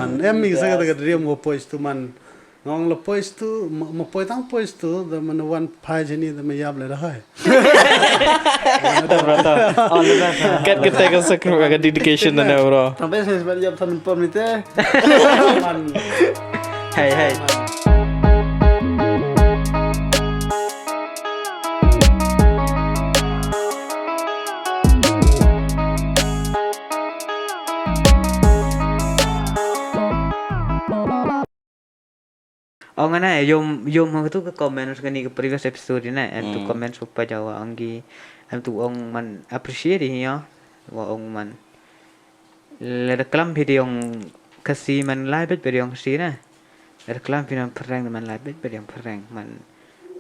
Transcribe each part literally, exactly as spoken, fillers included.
Em mi sa ka dream wa poise tu man. Ngong la poise tu, ma, ma poi tang poise tu, da man wan phai jani da ma yap le da hai. Kat kata ka sakru ka dedication na bro. Tang best ban yap tan pom ni te. Hey, hey. Ong ana, yom, yom hang tu ka comments kani ka previous episode na, em tu comments upa jawa ong ki, em tu ong man appreciate hi yo, wa ong man. Le da klam phi de ong Khasi man lai bet bet ong Khasi na. Le da klam phi na phareng man lai bet bet ong phareng man.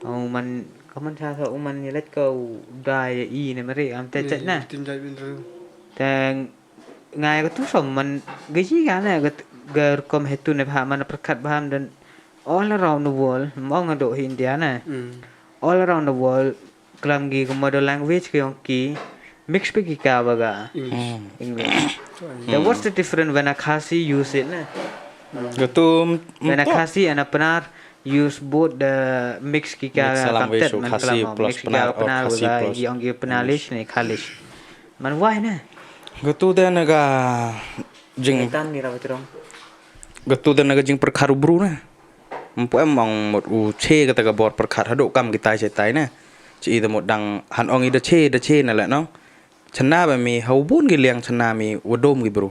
Ong man, ka man cha sa ong man ye let ka u dai i ne mari am te chet na. Tang Ngai ka tu som man, ka ji ka ne, ka, ka rukom hetu ne bha man pyrkhat bha man dan all around the world, mong ado hi India ne. All around the world, klam ki ka mother language ka yong ki, mix pe ki ka ba ka English. Then what's the difference when a Khasi use it ne? Ka tu, When a Khasi and a Pnar use both the mix ki ka content man klam, mix ki ka Pnar wa ka yong ki Pnalish ne Khalish. Man wai ne. Ka tu de na ka jing, Tan ni rawa terong. Ka tu de na ka jing pyrkhat u bru ne. Mpu em ong mut u che kata ka bor pyrkhat hadu kam ki tai che tai ne. Chi i da mut dang han ong i da che, da che na le nong. Chana ba mi ha u bun ki liang chana mi wa dom ki bru.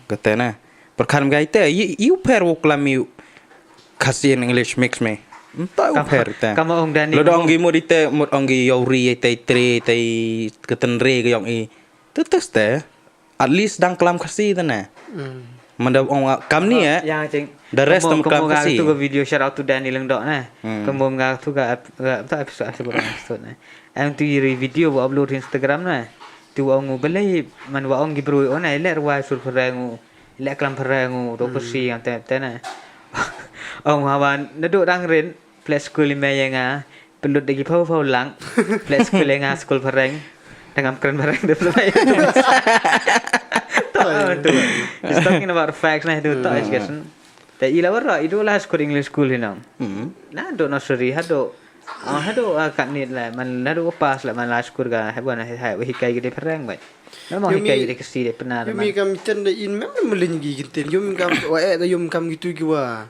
Kata ne. Pyrkhat mi ka i te, i, i u pher wa klam mi Khasi and English mix mi. Mta u pher te. Kam ong dani. Lo da ong ki mut i te, mut ong ki yaw ri i te tre, te ka ten re ka yong i. Te tes te. At least dang klam Khasi te ne. Manda ong kam ni eh. Yang ching. The rest kam ong klam Khasi. Tu ka video shout out to Danny Lengdok ne. Kam ong ka tu ka ep-, ka, tu episode, episode, episode ne. Em tu i ri video wa upload Instagram ne. Tu wa ong u belai man wa ong ki bru o ne, le rwai sur phareng u, le klam phareng u, do Khasi yang te, te ne. Ong hawan, nadu dang rin, Plet skul i me ya nga, pynlut da ki phaw phaw lang, plet skul ya nga skul phareng, da ngam kren phareng da pynlut ya tu. He's talking about facts na, tu to is guess. Te i la wara, i do la skul English school hi nong. Na do nursery, hado, ah, hado, ah, kat ni la, man, hado pass la, man la skul ka, he wan, he, he, hikai ki de phareng bai. Memang hikai ki de Khasi de Pnar. Yumi kam ten da in, memang melin ki kinten, yumi kam, wa eh, da yumi kam gitu ki wa.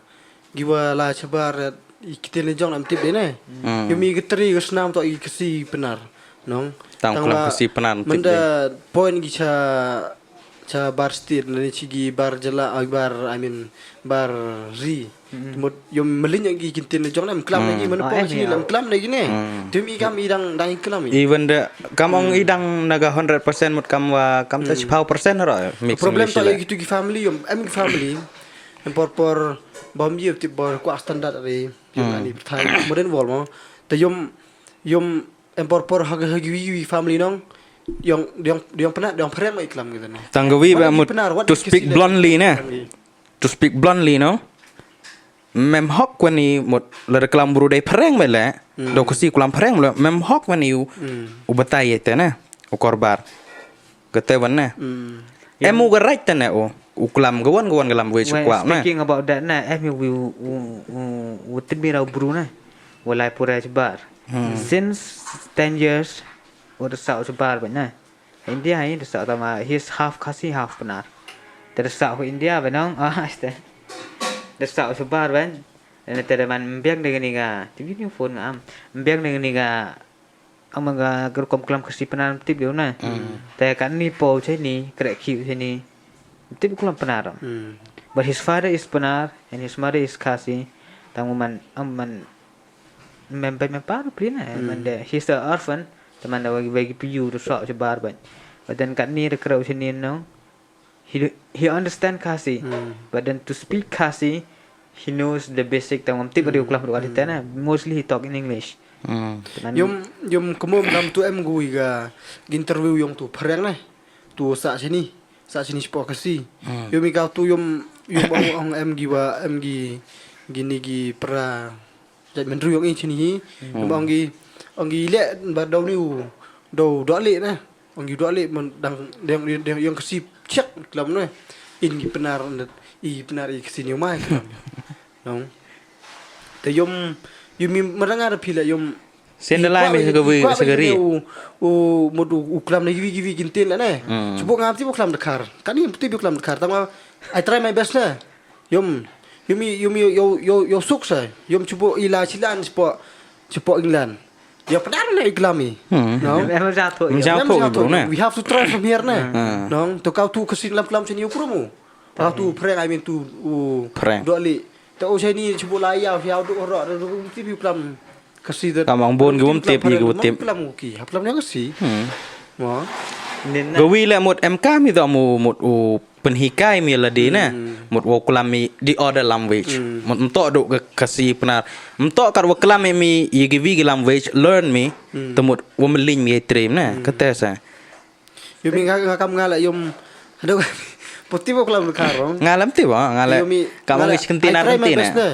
Ki wa la chabar, eh, i kiten le jong lam tip de ne. Yumi ka tri ka snam to i Khasi Pnar. Nong. Tang klam Khasi Pnar tip de. Manda point ki cha, cha bar state, lani chi ki bar jylla, ah, bar, I mean, bar ri. Mut yom melin ki kinten le jong lam klam ne ki, man point chi lam klam ne ki ne. Yumi kam i dang, dang klam i. Even the, kam ong i dang na ka hundred percent mut kam wa, kam ta chiphaw percent ro. Mix problem English to le. Gitu ki family, yom, em ki family. Em por por, bom ye tip bor kwah standard re. Yong ani pyrthai, modern world mo. Te yom, yom em por por ha, ha ki wi, wi family nong. Yong, yong, yong Pnar, yong phareng mai klam gitu ne. Tang ka wi ba mut, to speak bluntly ne. To speak bluntly, no. Mem hok wan i mut, la da klam bru dei phareng mai le. Do Khasi klam phareng le, mem hok wan i u, u batai ye te ne. U korbar. Kate wan ne. Em u ka right te ne u. U klam ka wan, ka wan ka lam wei su kwah ne. Speaking about that ne, em u, u, u, u tip mi rau bru ne. Wa lai pura chabar. Since ten years, u da sa u chabar ba ne. India hi da sa tama, he's half Khasi, half Pnar. Te da sa hu India ba nong, ah, este. Da sa u chabar ba. Te da man mbiang de ni nga, ti video phone nga am. Mbiang de ni nga, Am nga ka rukom klam Khasi Pnar tip de na. Te ka ni po che ni, krek khiu che ni. Tip klam Pnar. But his father is Pnar and his mother is Khasi. Tang man, am man, mem pa, mem pa ru pri na, man de, he's the orphan. Te man da wagi, wagi piu tu sok che bar ban. But then ka ni da krek che ni nong. He, he understand Khasi, but then to speak Khasi, he knows the basic tang, um, tip ri u klam ru ati tena, mostly he talk in English. Yum, yum, kemom dam tu em gui ga interview yong tu phareng ne. Tu sa sini, sa sini spo Khasi. Yum i kau tu yum, yum ong, ong em gi wa, em gi, gini gi pra Jait mynru yong i chini hi. Em ong i, ong i le ba daw ni u, daw dok le na. Ong i dok le man dang, dang, dang, yong Khasi chek klam na. In ki Pnar na, I pnar i ksin yu mai klam. Nong. Te yom, yom i maranga da phi la yom. Sen da lai me sa ka wi, sa ka ri. U, u, mut u, u klam na giwi, giwi gintin la ne. Hmm. Chubo ngam ti bo klam Dkhar. Kani ti bo klam Dkhar. Tang wa, I try my best ne. Yom, yom i, yom i, yo, yo, yo suk sa. Yom chubo i la chilan, chubo, chubo England. Yo pnar na i klam i. Hmm. No? Em, em, ja tho, em, ja tho, bro, ne? We have to try from here ne. Hmm. Nong, to kau tu ksin lam klam sini u promo. Kau tu prank, I mean tu, u, prank. Dok li. Ta u sini chubo la ya, ya dok ro, dok, dok, ti bi klam. Kasi da. Tam ong bon ki wom tip, ki wom tip. Klam ki, hap klam yang kasi. Hmm. Mo. Nin na. Ka wi le mut em ka mi da mu mut u pynhikai mi la di ne. Hmm. Mut wa klam mi the other language. Hmm. Mut mto dok ka kasi pnar. Mto kat wa klam mi ye ki wi ki language, learn mi. Hmm. Te mut wa mling mi ye trim ne. Hmm. Kate sa. Yom i nga, nga kam nga la yom. Aduh, poti bo klam Dkhar ong. Nga lam ti bo, nga la. Yom i, kam nga la, ngi chicken tina I try my best ne.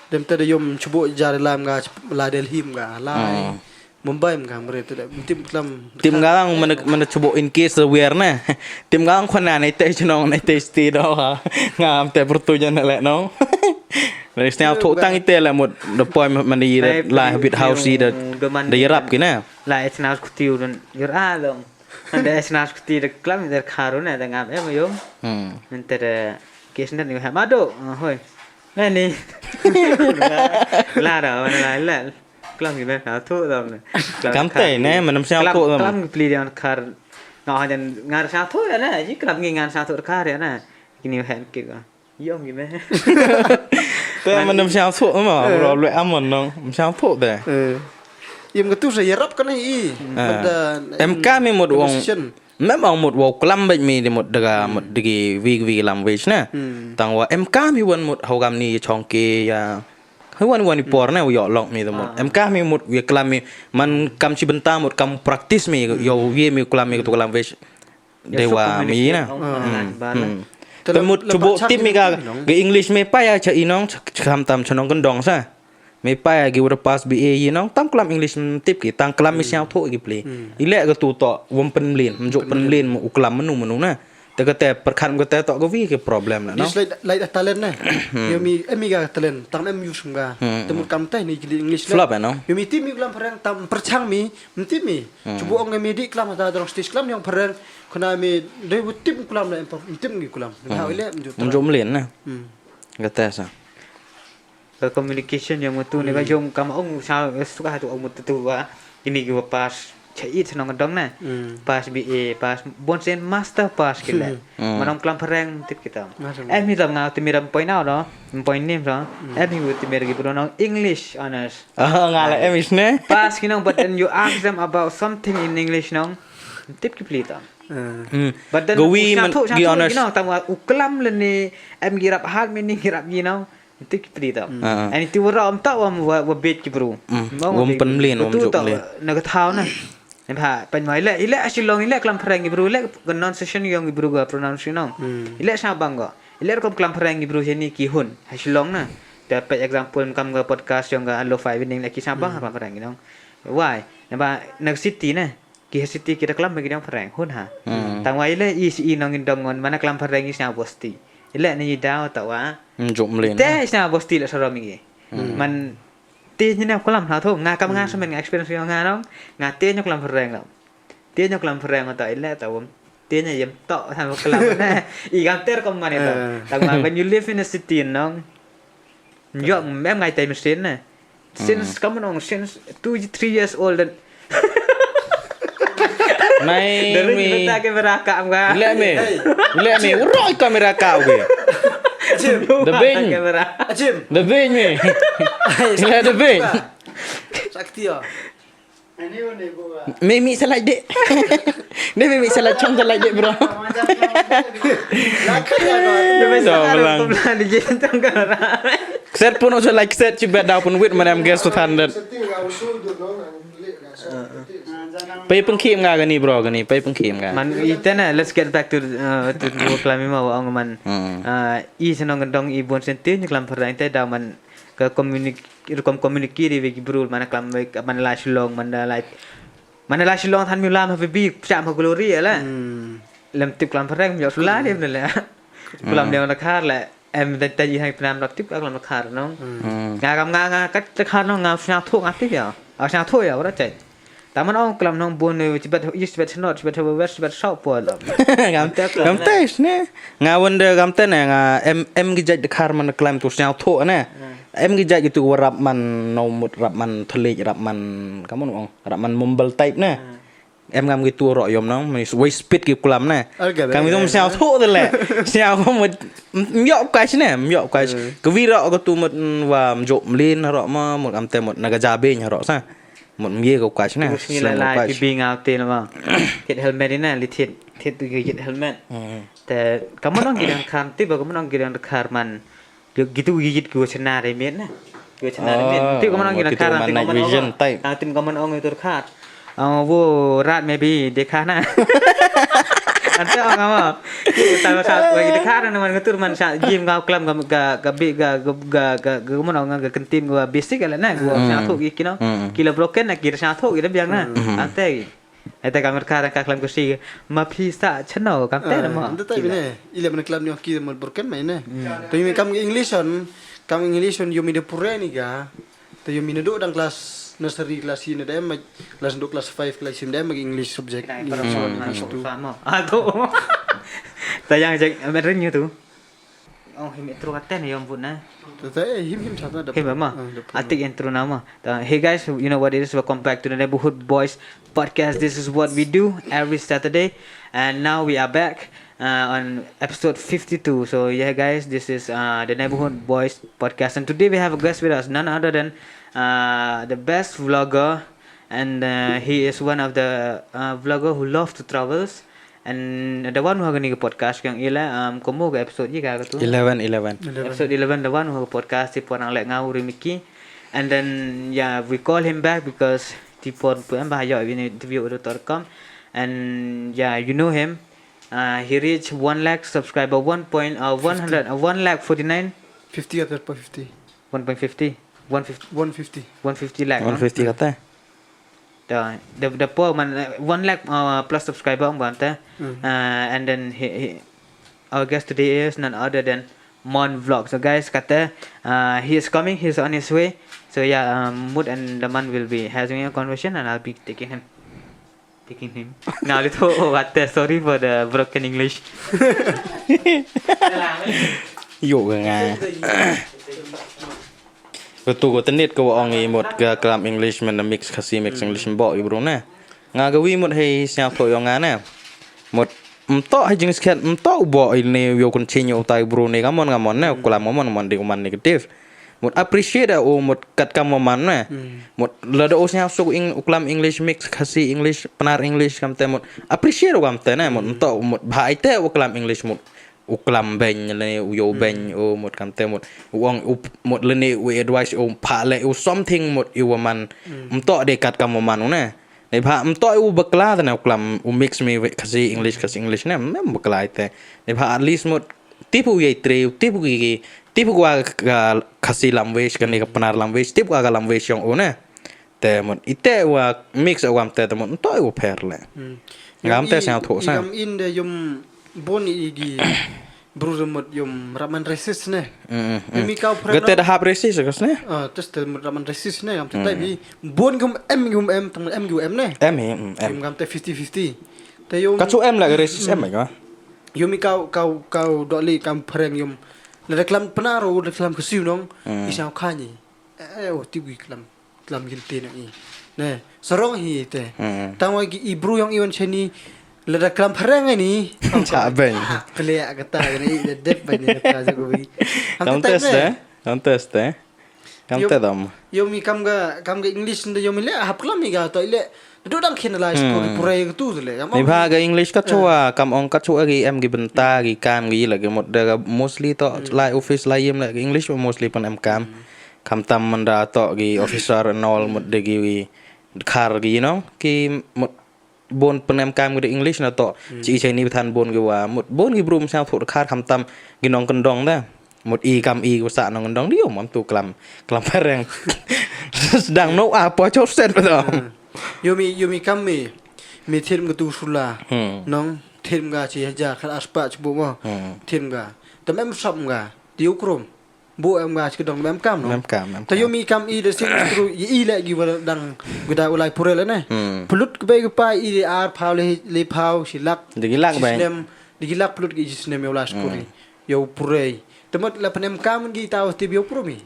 Dem te da yom chubo jar lam nga la Delhi nga la. Hmm. Mumbai nga mre te da. Tim klam. Tim nga ang mana, mana chubo in case aware ne. Tim nga ang khona ne te chnong ne te sti do ha. Nga am te pertu jan le nong. Next time thok tang ite le mut the point mana i la habit house i da. Da yarap ki ne. La it's now kuti un yur along. Ande es nas kuti de klam de kharu ne de ngam em yom. Hmm. Mente de kes ne ni ha mado. Ah, hoi. Ne ni. La da, wan la, la. Klam ki me ka thu dam ne. Klam kam te ne, manam siang thu dam. Klam ki pli de khar. Nga ha jan ngar sa thu ya ne. Ji klam ki ngan sa thu khar ya ne. Kini hen ki ga. Yom ki me. Te man ym siang suk ma, bro, le amon nong, ym siang suk de. Eh. Yom ka tu sa yarap ka na i. Ah. Em ka mi mut wong. Mem ong mut wow klam bait mi de mut daga mut digi wi wi lam wis na. Hmm. Tang wa em ka mi wan mut hau kam ni chong ke ya. Hau wan wan i por na yo lok mi de mut. Ah. Em ka mi mut wi klam mi man kam chi benta mut kam practice mi yo wi mi klam mi tu lam wis. Dewa mi na. Hmm. Te mut chubo tip mi ka, ga English me pa ya cha i nong, cha, cha kam tam cha nong kyndong sa. Me pa ya ki wa da pass B A i nong, tam klam English, mm, tip ki, tang klam mi siang tho ki pli. Hmm. I le ka tu to, wom pynmlien, mjok pynmlien, u klam manu manu na. Te ka te, pyrkhat ka te to ka wi ki problem na, no? Just like, like a talent na. Hmm. Yo mi, em mi ka talent, tang em use ka. Hmm. Te mut kam te ni ki English na. Flop, eh, no? Yo mi tip mi klam phareng, tam pyrchang mi, mtip mi. Hmm. Chubo ong mi di klam ta dong stage klam yong phareng. Khana mi dei bu tip klam na em pa, tip ngi klam. Hmm. Ha ile mjok. Mjok mlien na. Hmm. Kata sa. Ka communication yong matu ne ka yong kam ong sa, eh, suka tu ong matu tu wa. Ini ki wa pass. Cha it nong dong na. Hmm. Pass B A, pass. Bon sen master pass ki le. Hmm. Manong klam phareng tip kita. Em hi tam nga tip mi ram point out do. Point nim so. Hmm. Em hi tip mi ki bro nong English honors. Ah, nga la em is ne. Pass ki nong, but then you ask them about something in English nong. Tip ki pli tam. Hmm. But then gawi man, tho, ki honest. Nong, tam wa u klam le ni, em ki rap hard meaning ki rap ki nong. Tip ki pli tam. Hmm. Ah. And ti wa ram ta wa, wa, wa bet ki bru. Hmm. Wom pynmlien, wom jok mlien. Na ka thaw na. Em ha, pan mai le, ile asilong ile klam phareng ki bru, ile ka pronunciation yong ki bru ka pronounce nong. Hmm. Ile sa bang ko. Ile rukom klam phareng ki bru sini ki hun. Ha Shillong na. Te pet example kam ka podcast yong ka Alo Five Evening le ki sa bang klam phareng ki nong. Why? Naba na city na. Ki ha city ki da klam ba ki dong phareng hun ha. Hmm. Tang wa ile i si i nong in dong ngon mana klam phareng i sna bosti. Ile ni daw ta wa. Hmm, jok mlien. Te sna bosti le sarom i. Hmm. Man te ni na klam ha tho nga kam nga semen nga experience yong nga nong. Nga te ni klam phareng nong. Te ni klam phareng ta ile ta wom. Te ni yem to ha klam na. I kam ter kom mane to. Eh. Tang wa when you live in a city nong. Yo, mem ngai tai mesin na. Since, come on, since two, three years old. Nai mi. Dari kita kamera ka am ka. Let me. Let me. Uroi kamera ka, okay. Jim. The bing. Kamera. Jim. The bing me. Let the bing. Sakti ya. Me mi sa like de. Ne me mi sa like chong sa like de, bro. Set pun o sa like set chi bet daw pun wit man em guest to than that. Pei pengkhim nga kani, bro, kani pei pengkhim nga. Man ite na, let's get back to, uh, to, to klam i ma wa ong man. Hmm. Uh, i senong dong i bun sentin klam phareng te daw man ka communicate, rukom communicate wi ki bru, mana klam wi, mana la Shillong, mana la, mana la Shillong than mi lam ha bi, pcha ma glory, ala. Hmm. Lem tip klam phareng, mi sula, hmm, lem le. Klam yong Dkhar le, em, te, te i hai pnam rap tip ka klam Dkhar nong. Nga kam nga, nga kat Dkhar nong, nga sñiawthooh nga tip ya. A sñiawthooh ya, wa da chait. Taman ong klam nong bun, eh, chibet, is chibet not, chibet west, chibet south po lo. Kam te, kam te, ne. Nga wonder kam te ne, nga em, em ki jait Dkhar man klam tu sñiawthooh ne. Em ki jait ki tu wa rap man, no mut rap man Thalik, rap man, kamu ong, rap man Mumbai type ne. Em ngam ki tu roh yom nong, mi wei speed ki klam ne. Kam ki tu sñiawthooh de le. Sñiaw ko mut, m-, m-, yok kai ne, m-, yok kai. Ka wi roh ko tu mut, mm, wa mjok mlin roh ma, mut am te mut na ka ja beng roh sa. Mut mye ko kai ne. Sñiaw la ki bing out te ma. Kit helmet ne, li thit, thit tu kit helmet. Te, kamu nong ki dang kam ti ba, kamu nong ki dang kar man. Ki, ki tu ki yit ki wa chana re met na. Ki wa chana re met. Ti ko man ong ki na kar, ti ko man ong. Night vision type. Ah, ti ko man ong tur kar. Ah, wo rat maybe dekha na. Ante ong ama. Ti ko ta sa wa ki dekha na man ngatur man sa gym ka klam ka, ka, ka bi ka, ka, ka, ka, ka man ong ka kentin ka basic ala na. Wa sñiawthooh ki kino. Ki la broken na ki sñiawthooh ki da biang na. Ante ki. Ete kam ka, ka klam Khasi, ma phi sa chano, kam te na ma. Ante tai bine, ile man klam ni ki mut broken ma ine. To yumi kam English on, kam English on yumi de pure ni ga. To yumi ne do dang class nursery, class ine de ma, class do class five, class sim de ma English subject. English on, English tu. Ah, to. Ta yang jek, merin yu tu. Oh, him intro katen yom bun na. Te, te, him, him chata da. Him ma. Ah, da. Atik intro na ma. Uh, hey guys, you know what it is? Welcome back to the Neighborhood Boys podcast. This is what we do every Saturday. And now we are back, uh, on episode fifty-two. So yeah, guys, this is, uh, the Neighborhood Boys podcast. And today we have a guest with us, none other than, uh, the best vlogger. And, uh, he is one of the, uh, vlogger who love to travels. And the one who ha kani ka podcast yong i le, um, kamu ka episode i ka tu? Eleven, eleven. Eleven. Episode eleven, the one who ha ka podcast, ti por nang le nga u Rimiki. And then, yeah, we call him back because ti por pu em ba ha yo ini interview udah terkam. And yeah, you know him. Uh, he reached one lakh subscriber, one point, uh, one hundred, uh, one lakh forty-nine. Fifty atau fifty? One point fifty. One fifty. One fifty. One fifty lakh, no? One fifty kata. Da, da, da po man, uh, one lakh, uh, plus subscriber ong bante. Uh, and then he, he, our guest today is none other than Mon Vlog. So guys, kata, uh, he is coming, he is on his way. So yeah, um, Mut and the man will be having a conversation and I'll be taking him. Taking him. Now, little, oh, what the, sorry for the broken English. Yo, nga. Ko tu ko tenit ko ong i mut ka klam English man mix Khasi mix English mbo i bru ne. Nga ka wi mut hei sñiawthooh yong nga ne. Mut mto hei jingskhet mto bo i ne yo continue utai bru ne ka mon ka mon ne klam ka mon mon di ko man negative. Mut appreciate o mut kat ka mo man ne. Mut lada o sñiawsuk ing u klam English mix Khasi English Pnar English kam te mut appreciate o kam te ne mut mto mut bha i te u klam English mut u klam beng le u yo beng o mut kam te mut u ong u mut le ne u advice o pha le u something mut i wa man mto de kat ka mo man u ne. Ne bha mto i u bakla te ne u klam u mix mi Khasi English Khasi English ne mem bakla i te. Ne bha at least mut tip u yei tre tip u ki tip u wa ka Khasi language kani ka Pnar language tip u wa ka language yong u ne. Te mut ite wa mix o kam te te mut mto i u pher le. Ngam te sñiawthooh sa. Kam in de yum bon i gi bru de mut yum raman racist ne. Yumi kau pher. Gate da hap racist kas ne. Ah, tes te mut raman racist ne kam te tai bi bon gum em gum em tang em gum em ne. Em hi em. Yum kam te fifty fifty. Te yum. Kachu em la racist em ka. Yumi kau kau kau dok li kam phereng yum. Le da klam Pnar o da klam Khasi nong. I sñiaw kha ni. Eh, o tip wi klam. Klam gil te na i. Ne, sarong hi te. Tang wa ki i bru yong i wan chani. Lada klam phereng ni. Cha beng. Kle kata ni i de dep beng ni kata ja ko wi. Kam test eh. Kam test eh. Kam te dam. Yumi kam ga kam ga English nda yumi le hap klam i ga to le. Do dang khin lai ko pura ko tu le. Ni bha ga English ka chua kam ong ka chua gi em gi bynta gi kam gi la gi mut da mostly to lai office lai yim la English mostly pan em kam. Khamtam man da to gi officer and all mut de gi wi khar gi, you know, ki mut bun pynemkam ki da English na to. Chi i chai ni bthan bun ki wa mut bun ki bru msang thuk khar khamtam ki nongkyndong da. Mut i kam i ku sa nongkyndong di um am tu klam klam phereng. Sdang no a po chor sen pa da. Yumi, yumi kam mi, mi thim ka tu sula. Nong thim ka chi hajar khat aspa chi bu mo. Thim ka. Te em sap em ka, te u krum. Bu em ka chi ka dong em kam no. Em kam, em kam. Te yow mi kam i de sien tru i, i le ki wa dang guda u lai pure le ne. Hmm. Plut ka bei ka pai i de ar phaw le, le phaw chi lak. De ki lak chi bai. Snem, de ki lak plut ki chi snem yow lai skuri. Hmm. Yow pure. Te mut la pan em kam ki taw tip yow krum i.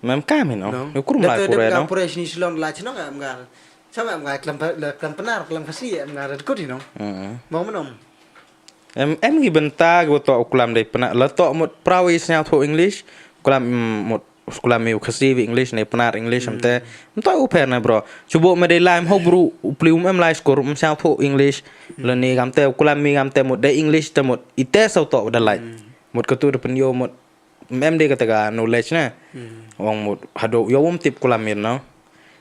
Em kam i no. No. Yow krum lai pure no. Pure sini silon la chi no em ka. Sama em ka klam pa-, la klam Pnar, klam Khasi em ka red kut i no. Hmm. Mo mo no. Em, em ki bynta ki wa toh u klam dei Pnar, la toh mut prawi sñiawthooh English, klam, mm, mut klam i u Khasi wi English, ne Pnar English, em te, em toh u pher na bro. Chubo me dei lai em ho bru, u pli um em lai skur, um sñiawthooh English, la ni kam te, u klam mi kam te mut dei English te mut, i te saw toh da lai. Mut ka tu da pynyoh mut, em dei kata ka knowledge na. Hmm. Ong mut, hado, yow um tip klam i no.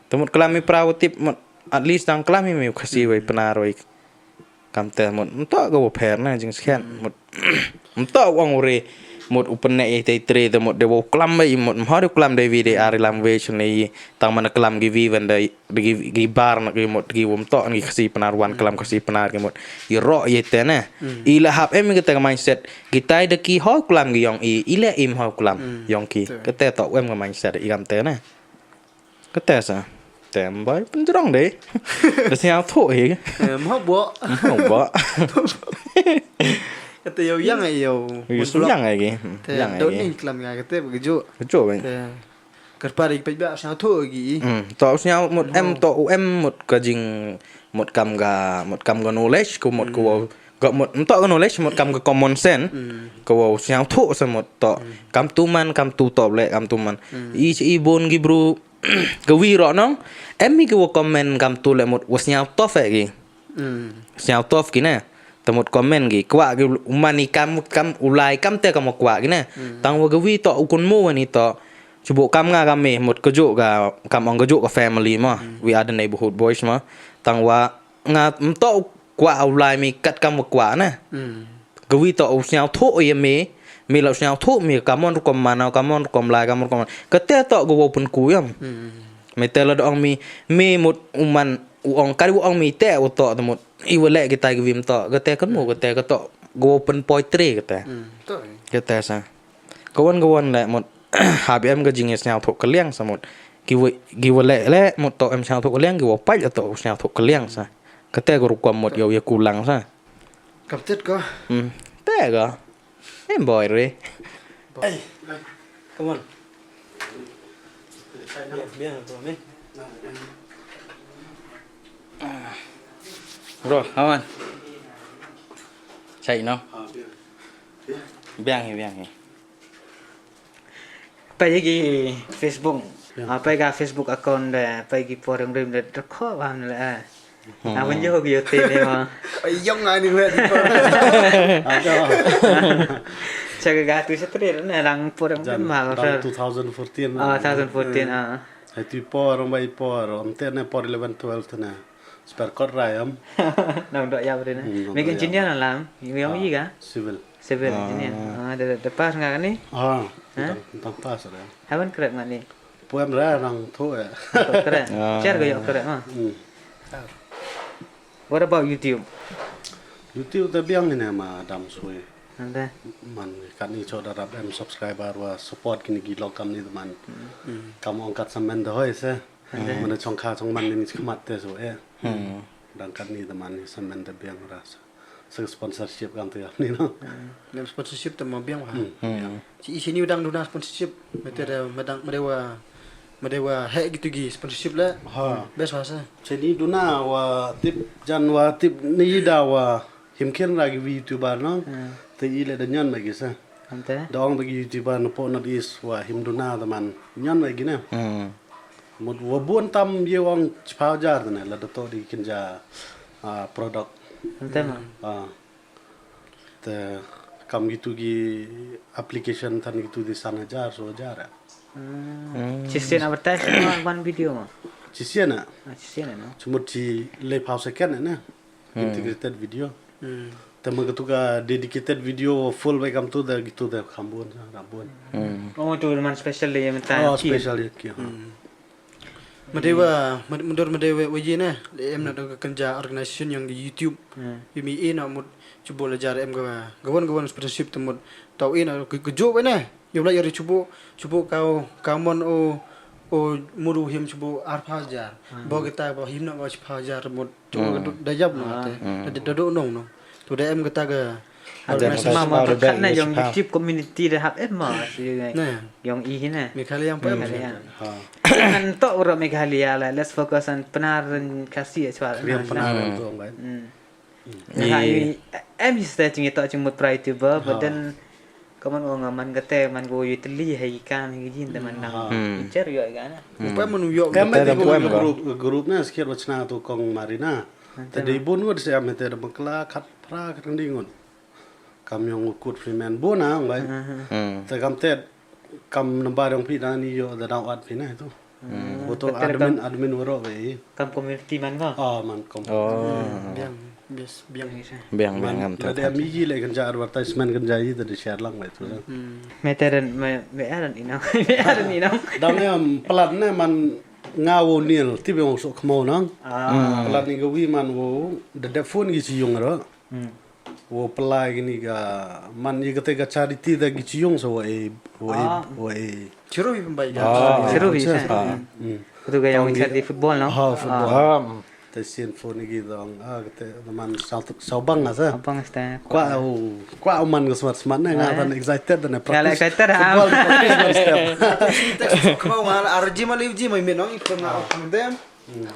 Te mut klam i praw tip mut, at least dang klam i mi u Khasi wei Pnar wei. Kam te mut, em toh ka wa pher na, jingskhian. Hmm. Mut, em toh ong u re, mut u pynne i te tre, te mut de wa klam bai, mut, em ho de klam dei wi dei ar i lam wei chun i, tang man klam ki wi wan dei, Dei ki, ki bar na ki mut ki wom toh ni Khasi Pnar wan klam Khasi Pnar ki mut. I roh i te ne. Mm. I la hap em ki te ka mindset. Ki tai da ki ho klam ki yong i, i le im ho klam yong ki. Te. Ka te toh em ka mindset i kam te ne. Ka te sa. Te em bai pynjrong de. Da sñiawthooh i. Em ho bo. Em ho bo. Ka te yow yang ai yow. Yow yang ai ki. Te yang ai ki. Ni klam nga ka te ba ka ju. Ka ju bai. Te. Kyrpad i peit ba sñiawthooh ki. Mm, toh sñiaw mut em toh u em mut ka jing mut kam ka, mut kam ka knowledge ko mut ko wow, ka mut, em toh ka knowledge mut kam ka common sense. Mm. Ko wow sñiawthooh sa mut toh. Mm. Kam tu man, kam tu toh le, kam tu man. Mm. I, i bun ki bru, ka wi roh nong. Em mi ki wa comment kam tu le mut wa sñiawthooh e ki. Mm. Sñiawthooh ki ne. Te mut comment ki. Kwah ki u man i kam, kam u lai kam te kam kwah ki ne. Mm. Tang wa ka wi toh u kun mo wa ni toh. Chubo kam nga kam mi mut ka ju ka, kam ong ka ju ka family mo. Mm. We are the neighborhood boys mo. Tang wa nga em toh kwah u lai mi kat kam wa kwah ne. Mm. Ka wi toh u sñiawthooh ya mi, mi la u sñiawthooh mi, kamon rukom mano, kamon rukom lai, kamon rukom. Ka te toh ka wow pynku yam. Mm. Mi te la da ong mi, mi mut u man u ong, ka wi ong mi te u toh te mut. I wa le ki tai ki wi em toh, ka te kan mo, ka te ka toh, ka wow pyn poetry ka te. Mm, toh. Ka te sa. Ka wan, ka wan le mut, hap em ka jing ya sñiawthooh ka liang sa mut. Ki wa, ki wa le, le mut toh em sñiawthooh ka liang, ki wa pait toh sñiawthooh ka liang sa. Ka te ka rukom mut yow ya kulang sa. Kam tet ko. Hmm. Te ko. Em boy re. Hey. Come on. Biang, biang, bro, man. Bro, come on. Chai no. Biang hi, biang hi. Pait ki Facebook. Ya. Ah, pait ka Facebook account de, pait ki por yong rim de, de kho bam le, eh. Hmm. Ah, wan yoh ki yoh te ne ma. Ai, yong ani le. Ada. Cha ka tu sa tre ne, rang por yong rim ma, rang two thousand fourteen. Ah, two thousand fourteen, ah. Hai tu por, rang bai por, am te ne por eleven, twelve te ne. Sper kot rai am. Nang dok ya bre ne. Hmm, nang dok ya. Mek engineer na lam, yong i ka? Civil. Civil engineer. Ah, de, de pass nga ni? Ah, tang, tang pass re. Haven't crack nga ni? Puan re rang thu ya. Crack. Ah. Share ko yoh crack, ha? Hmm. What about YouTube? YouTube te biang ni ne ma dam sui. Ande. Man, kat ni cho da rap em subscriber wa support kini ki lok kam ni te man. Hmm. Kam ong kat samen de hoi se. Ande. Mana chong kha chong man ni khmat te so e. Hmm. Dang kat ni te man ni samen te biang ra sa. Sa sponsorship kam te ni no. Hmm. Nem sponsorship te ma biang wa. Hmm. Hmm. Chi, chi ni dang duna sponsorship. Mete de, medang, medewa, medewa he gitu gi sponsorship le. Ha. Best wa sa. Chi ni duna wa tip jan wa tip ni da wa him kien ra gi wi YouTuber no. Hmm. Te i le da nyan ma gi sa. Ante? Da ong ba ki YouTuber na po North East wa him duna da man nyan wa ki ne. Hmm. Mut wa bun tam ye ong chiphaw jar ne la da to di kin ja, ah, product. Ante ma? Ah. Te kam gitu ki application than gitu di san hajar, so hajar ya. Hmm. Hmm. Chisien advertise ma one video ma? Chisien na? Ah, chisien na, no? Chumut chi le phaw second ne. Hmm. Integrated video. Hmm. Te ma katu ka dedicated video full bai kam tu da gitu da kham bun, kham bun. Hmm. Oh, tu man special le ya menta. Oh, special ya ki, ha. Hmm. Made wa, mad-, mundur made wa, wa ye ne, le em na da ka kynja organization yong YouTube. Hmm. Wi mi e na mut chubo la jar em ka, ka wan, ka wan sponsorship te mut. Tau e na ka, ka jo wa ne. Yow la yari chubo, chubo ka, ka mon o, o muru him chubo ar phaw jar. Hmm. Bo kita bo him na bo chi phaw jar mut. Chubo ka du-, da yap na te. Hmm. Da, da do nong no. Tu da em kita ka Ada organization. Mama ma, ma, berkat na yong YouTube community da hap em ma, si yong i hi na. Meghalaya yang pa em. Meghalaya. Ha. Kan to ura Meghalaya la, let's focus on Pnar and Khasi as well. Kri-, Pnar tu, ong bai. Hmm. Em i sta ching to ching mut pra YouTuber, but then, kaman ong man kate, man ko yutli hai kam hi jin te man nang. Hmm. Picture yo ka na. Hmm. Upa man yo. Em, te da em, poem ka. Group, group na, skit wachna tu kong Marina. Te da bun ngut se am te da bakla khat pra khat ding ngut. Kam yong u kut Freeman bun na, ong bai. Hmm. Te kam te, kam number yong phi da ni yo da daw at phi na tu. Hmm. Bo to admin, admin waro bai. Kam community man ko? Ah, man kom. Oh. Hmm, biang, bias, biang. Biang, biang, man, am te. Lada mi ji le kan ja advertisement kan ja ji te da share lang bai tu. Hmm. Me te ren, me, me aren ino. Me aren ino. Dang em plan ne man nga wo nil, ti be wo sok mo nang. Ah. Hmm. Plan ni ka wi man wo, da da phone ki chi yung ro. Hmm. Wo pla kini ka, man i kate ka charity da ki chi yung sa wo e, wo e, wo e. Chiru wi pembai ka. Ah. Chiru wi sa. Ah. Hmm. Kutu ka yong charity football, no? Ha, football. Ah. Te sien phone ki dong, ah, kate man Saubang sa. Saubang sa. Kwa u, kwa u man ka smart smart ne, nga tan excited ne. Nga practice excited, ha. Football practice man step. Kama nga arji ma liu ji ma mi nong, i pernah orang dem. Hmm.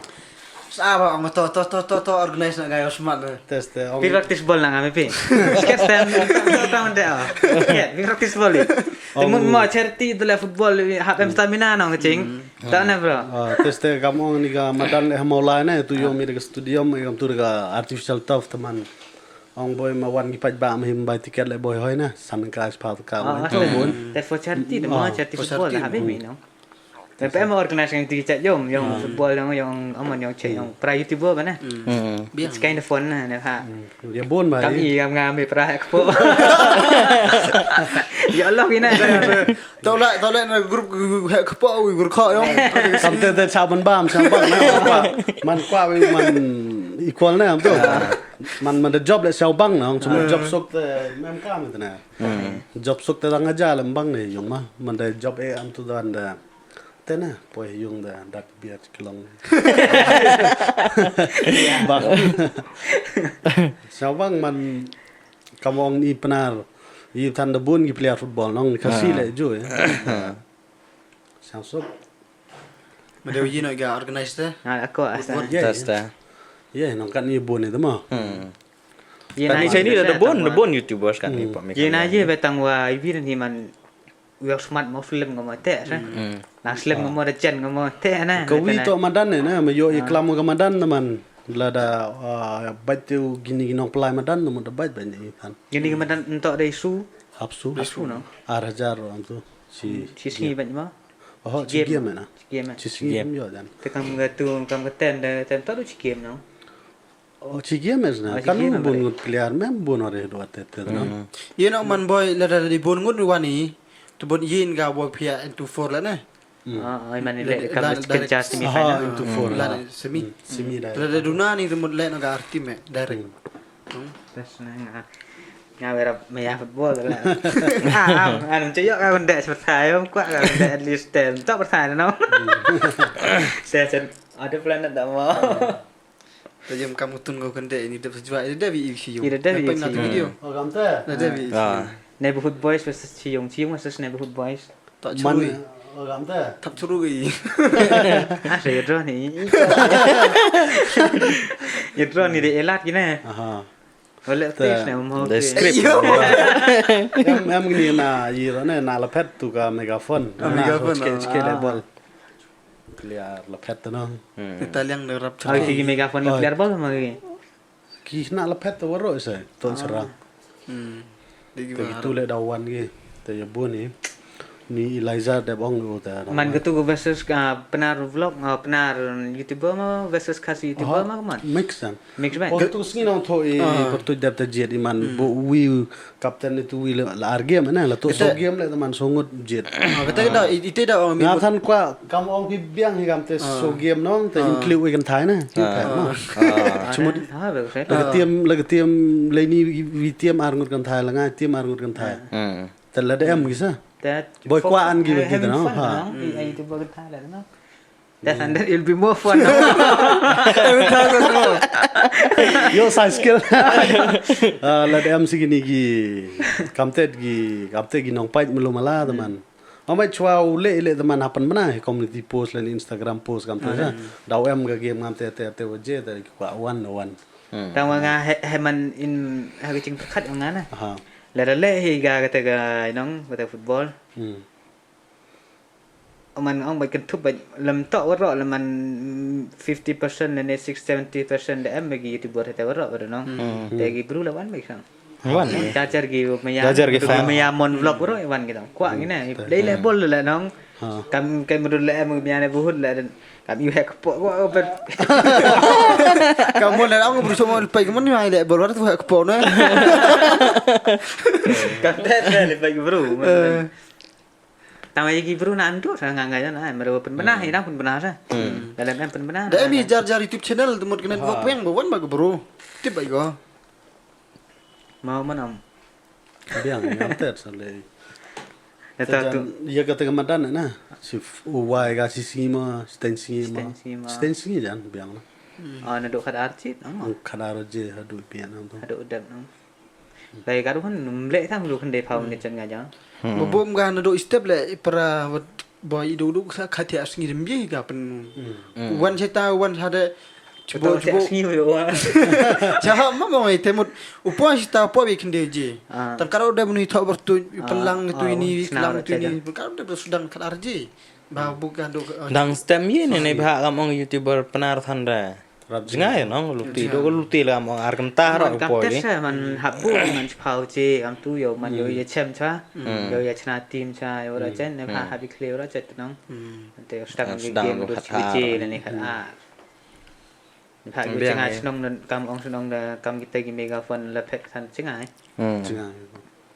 Sa ba ong to, to, to, to, to, organize na gayo smat na. Test, eh, ong. Pi practice ball na ngam pi. Sket stand, to, to, to, de, oh. Yeah, pi practice ball i. Te mun mo charity tu le football, hap em stamina nong ching. Hmm. Ta na, bro. Ah, test, eh, kam ong ni ka madan le hamo lai na, tu yong mi de ka stadium, eh, kam tu de ka artificial turf teman. Ong boi ma wan ki paj ba ma him bai ticket le boi hoi na, san ka spa ka. Ah, ah, te mun. Te for charity, de mo charity football, hap em no. Te pe em organize ngan ti chat yom, yong football, yong, yong, amon, yong chat, yong pra YouTuber ba na. Hmm. Biang. It's kind of fun na, ne ha. Hmm. Ya bun bai. Kam i, kam ngam i pra hek po. Ya Allah, ina. Tau la, tau la na group hek po, group kho yong. Kam te, te cha man bam, cha bang na. Man kwa wi man equal na, am tu. Man, man de job le cha bang na, ong, cuma job sok te mem kam te na. Hmm. Job sok te dang aja lem bang ne yong ma. Man de job e am tu dan de. Te na, poi yung da, dak biar klong. Bang. Sa bang man, kam ong ni Pnar. I tan da bun ki player football, nong ni Khasi le ju, eh. Sa sok. Ma de yi no ga organize te. Ah, ako asa. Football. Yeah, yeah. Test, eh. Yeah, nong kan ni bun ni te mo. Hmm. Ye na, ni ye chai ni da bun, da bun YouTubers kan ni pa mi. Ye na ye betang wa i birin hi man. Wi ong smat mo film ngam mo te, sa? Hmm. Na film ngam mo da chen ngam mo te, na. Ka wi to madan ne, na, ma yo i klam ka madan na man. Lada, ah, bait te u gini ginong plai madan, na mo da bait bait ni kan. Gini ka madan nto da isu? Hapsu. Hapsu, no? Ar hajar ro am tu. Si, si sngi bait mo? Oh, si game na. Si game, eh? Si sngi yo dan. Te kam ka tu, kam ka ten da, ten to du si game, no? Oh, chi game es na. Oh, chi game. Kan bun ngut player, mem bun ore do ate te, no? Hmm. Ye no man boy, lada di bun ngut wani, tu bun yin ga work pia into four la ne. Hmm. Ah, ah, i man le, le, kam la, le, le, semi final. Ah, into four la. La ne, semi. Hmm, semi da. Lada duna ni tu mut le no ga arti me, direct. Hmm. Hmm. Terus na nga, nga wera me ya football la. Ah, ah, anu, che yo ka konde seperti yo, kwa ka konde at least ten. Tok pertanyaan, no? Hmm. Saya, saya, ada planet tak mau. Te yem kam u tun ko kynde ini dep sa jwa, ini dep i video. Ini dep i video. Oh, kam te? Na dep i video. Neighborhood Boys versus Chiyong, Chiyong versus Neighborhood Boys. Tak churu. Oh, kam te? Tak churu i. Ah, saya draw ni. Ya draw ni de elat gini. Aha. Oleh te, tis na mo. The script. Em, em ni na, i ro ne, na la phet tu ka megaphone. Ah, megaphone, chike, chike le bol. Player la phet no. Hmm. Italian de rap. Ah, ki megaphone la player bol ma ki. Ki na la phet waro sa, ton sera. Hmm. Te ki tu le da wan ki. Te ya bun ni. Ni Eliza dep ong u te. Man katu ko versus ka Pnar vlog, ah, Pnar YouTuber ma versus Khasi YouTuber ma ka man. Mix an. Mix bha. Oh, tu sngi nang tho i, ah, pertuit dep ta jied i man, hmm, bu wi captain itu wi la, la ar game na, la tu so game le man so ngut jied. Ah, kata da, i-, ite da ong mi nga mut- than kwah kam ong phi biang hi kam te, ah, so game nong, te, ah, include wi kan thai na. Ah. Ah. Chumut. Ah, be, okay. La ka team, la ka team, le ni wi team ar ngut kan thai, la nga team ar ngut kan thai. Hmm. Te la da em ki sa. Te boi kwah an ki, eh, ba ti having no, fun, ha, no? I, i tu ba ka thai la, no? That's, and that it'll be more fun, no? Yo, sa skill. Ah, la da em si kini ki, kam te ki, kam te ki nongpait melu mala te man. Hmm. Amai chwa u le, le te man hapan bana, community post le ni Instagram post kam te sa. Hmm. Daw em ka game ngam te, te, te waje, te ki kwah wan, wan. Hmm. Tang wa nga he, he man in, ha ka jingpyrkhat yong nga na. Aha. La da le hi ka, kata ka, you know, kata football. Hmm. Man ong ba kynthup ba lem toh waroh la man, mm, fifty percent ne, ne sixty, seventy percent da em ba ki YouTuber hete waroh, waroh nong. Hmm. Te ki bru la wan ba ki sang. Wan. Jajar ki maya, jajar ki fan. Maya mon vlog waroh wan ki dong. Kwah ki ne. Hmm. Dei le bol le nong. Ha. Kam, kam bru le em maya ne buhut le den. Kam yu hek po ko ber. Kam mon le ong bru so mon pai kam mon yu ai le bol waroh tu hek po ne. Kam te le pai bru. Eh. Tang wa ya ki bru na andu sa nga nga ya na, em, bru pynbna, hmm, i dang pynbna sa. Hmm. Dalam em pynbna. Da em hi jar jar YouTube channel, te mut kena, ha, bok peng, ba wan ba ka bru. Tip ba ko. Mau manam. Biang, ngam ter sa le. Ya ta tu. Ya kata ka madan na. Si f-, u wai ka si si ma, sten si ma. Sten si ma. Sten si jan, biang na. Hmm. Ah, na do khadar chit, no? Khadar je, hadu pian, no? Hadu dep, no? Lai ka ruhan num le tham ruhan de phau, hmm, ne chan nga ja. Hmm. Ba bom ga na do step le i para wat boy i do do sa kha thia sngi dem ye ga pen. Hmm. Hmm. Wan cheta, wan sa de. Chbo, chbo. Sngi yo wa. Cha ha ma mo te mut. U po cheta po bi khynde je. Ah. Tan karo de muni tho ber tu, ah, pelang tu, ah, ini, sna pelang tu ini. Karo de sudang kar je. Ba bu ka do, ah, dang stem ye ne, ne, chit, ba kam ong YouTuber Pnar than de. Rap jngai, jngai nong, luti, jngai. Do ko luti la mo ar kam ta ro man kam po ter ni. Sa man, hmm, hap bu man chipau che, am tu yo, man yo, hmm, ya chem cha, hmm, yo ya chna team cha, yo ra, hmm, chen, ne pha, hmm, hap i khle ra chet nong. Hmm. Te yo stang, ah, ni stang game ro do khat chi ar che, ne ni khat, hmm, ar. Ni pha, hmm, yo biang jngai ye. Chnong don, kam ong chnong da, kam kita ki megaphone la phet than jngai. Hmm. Jngai.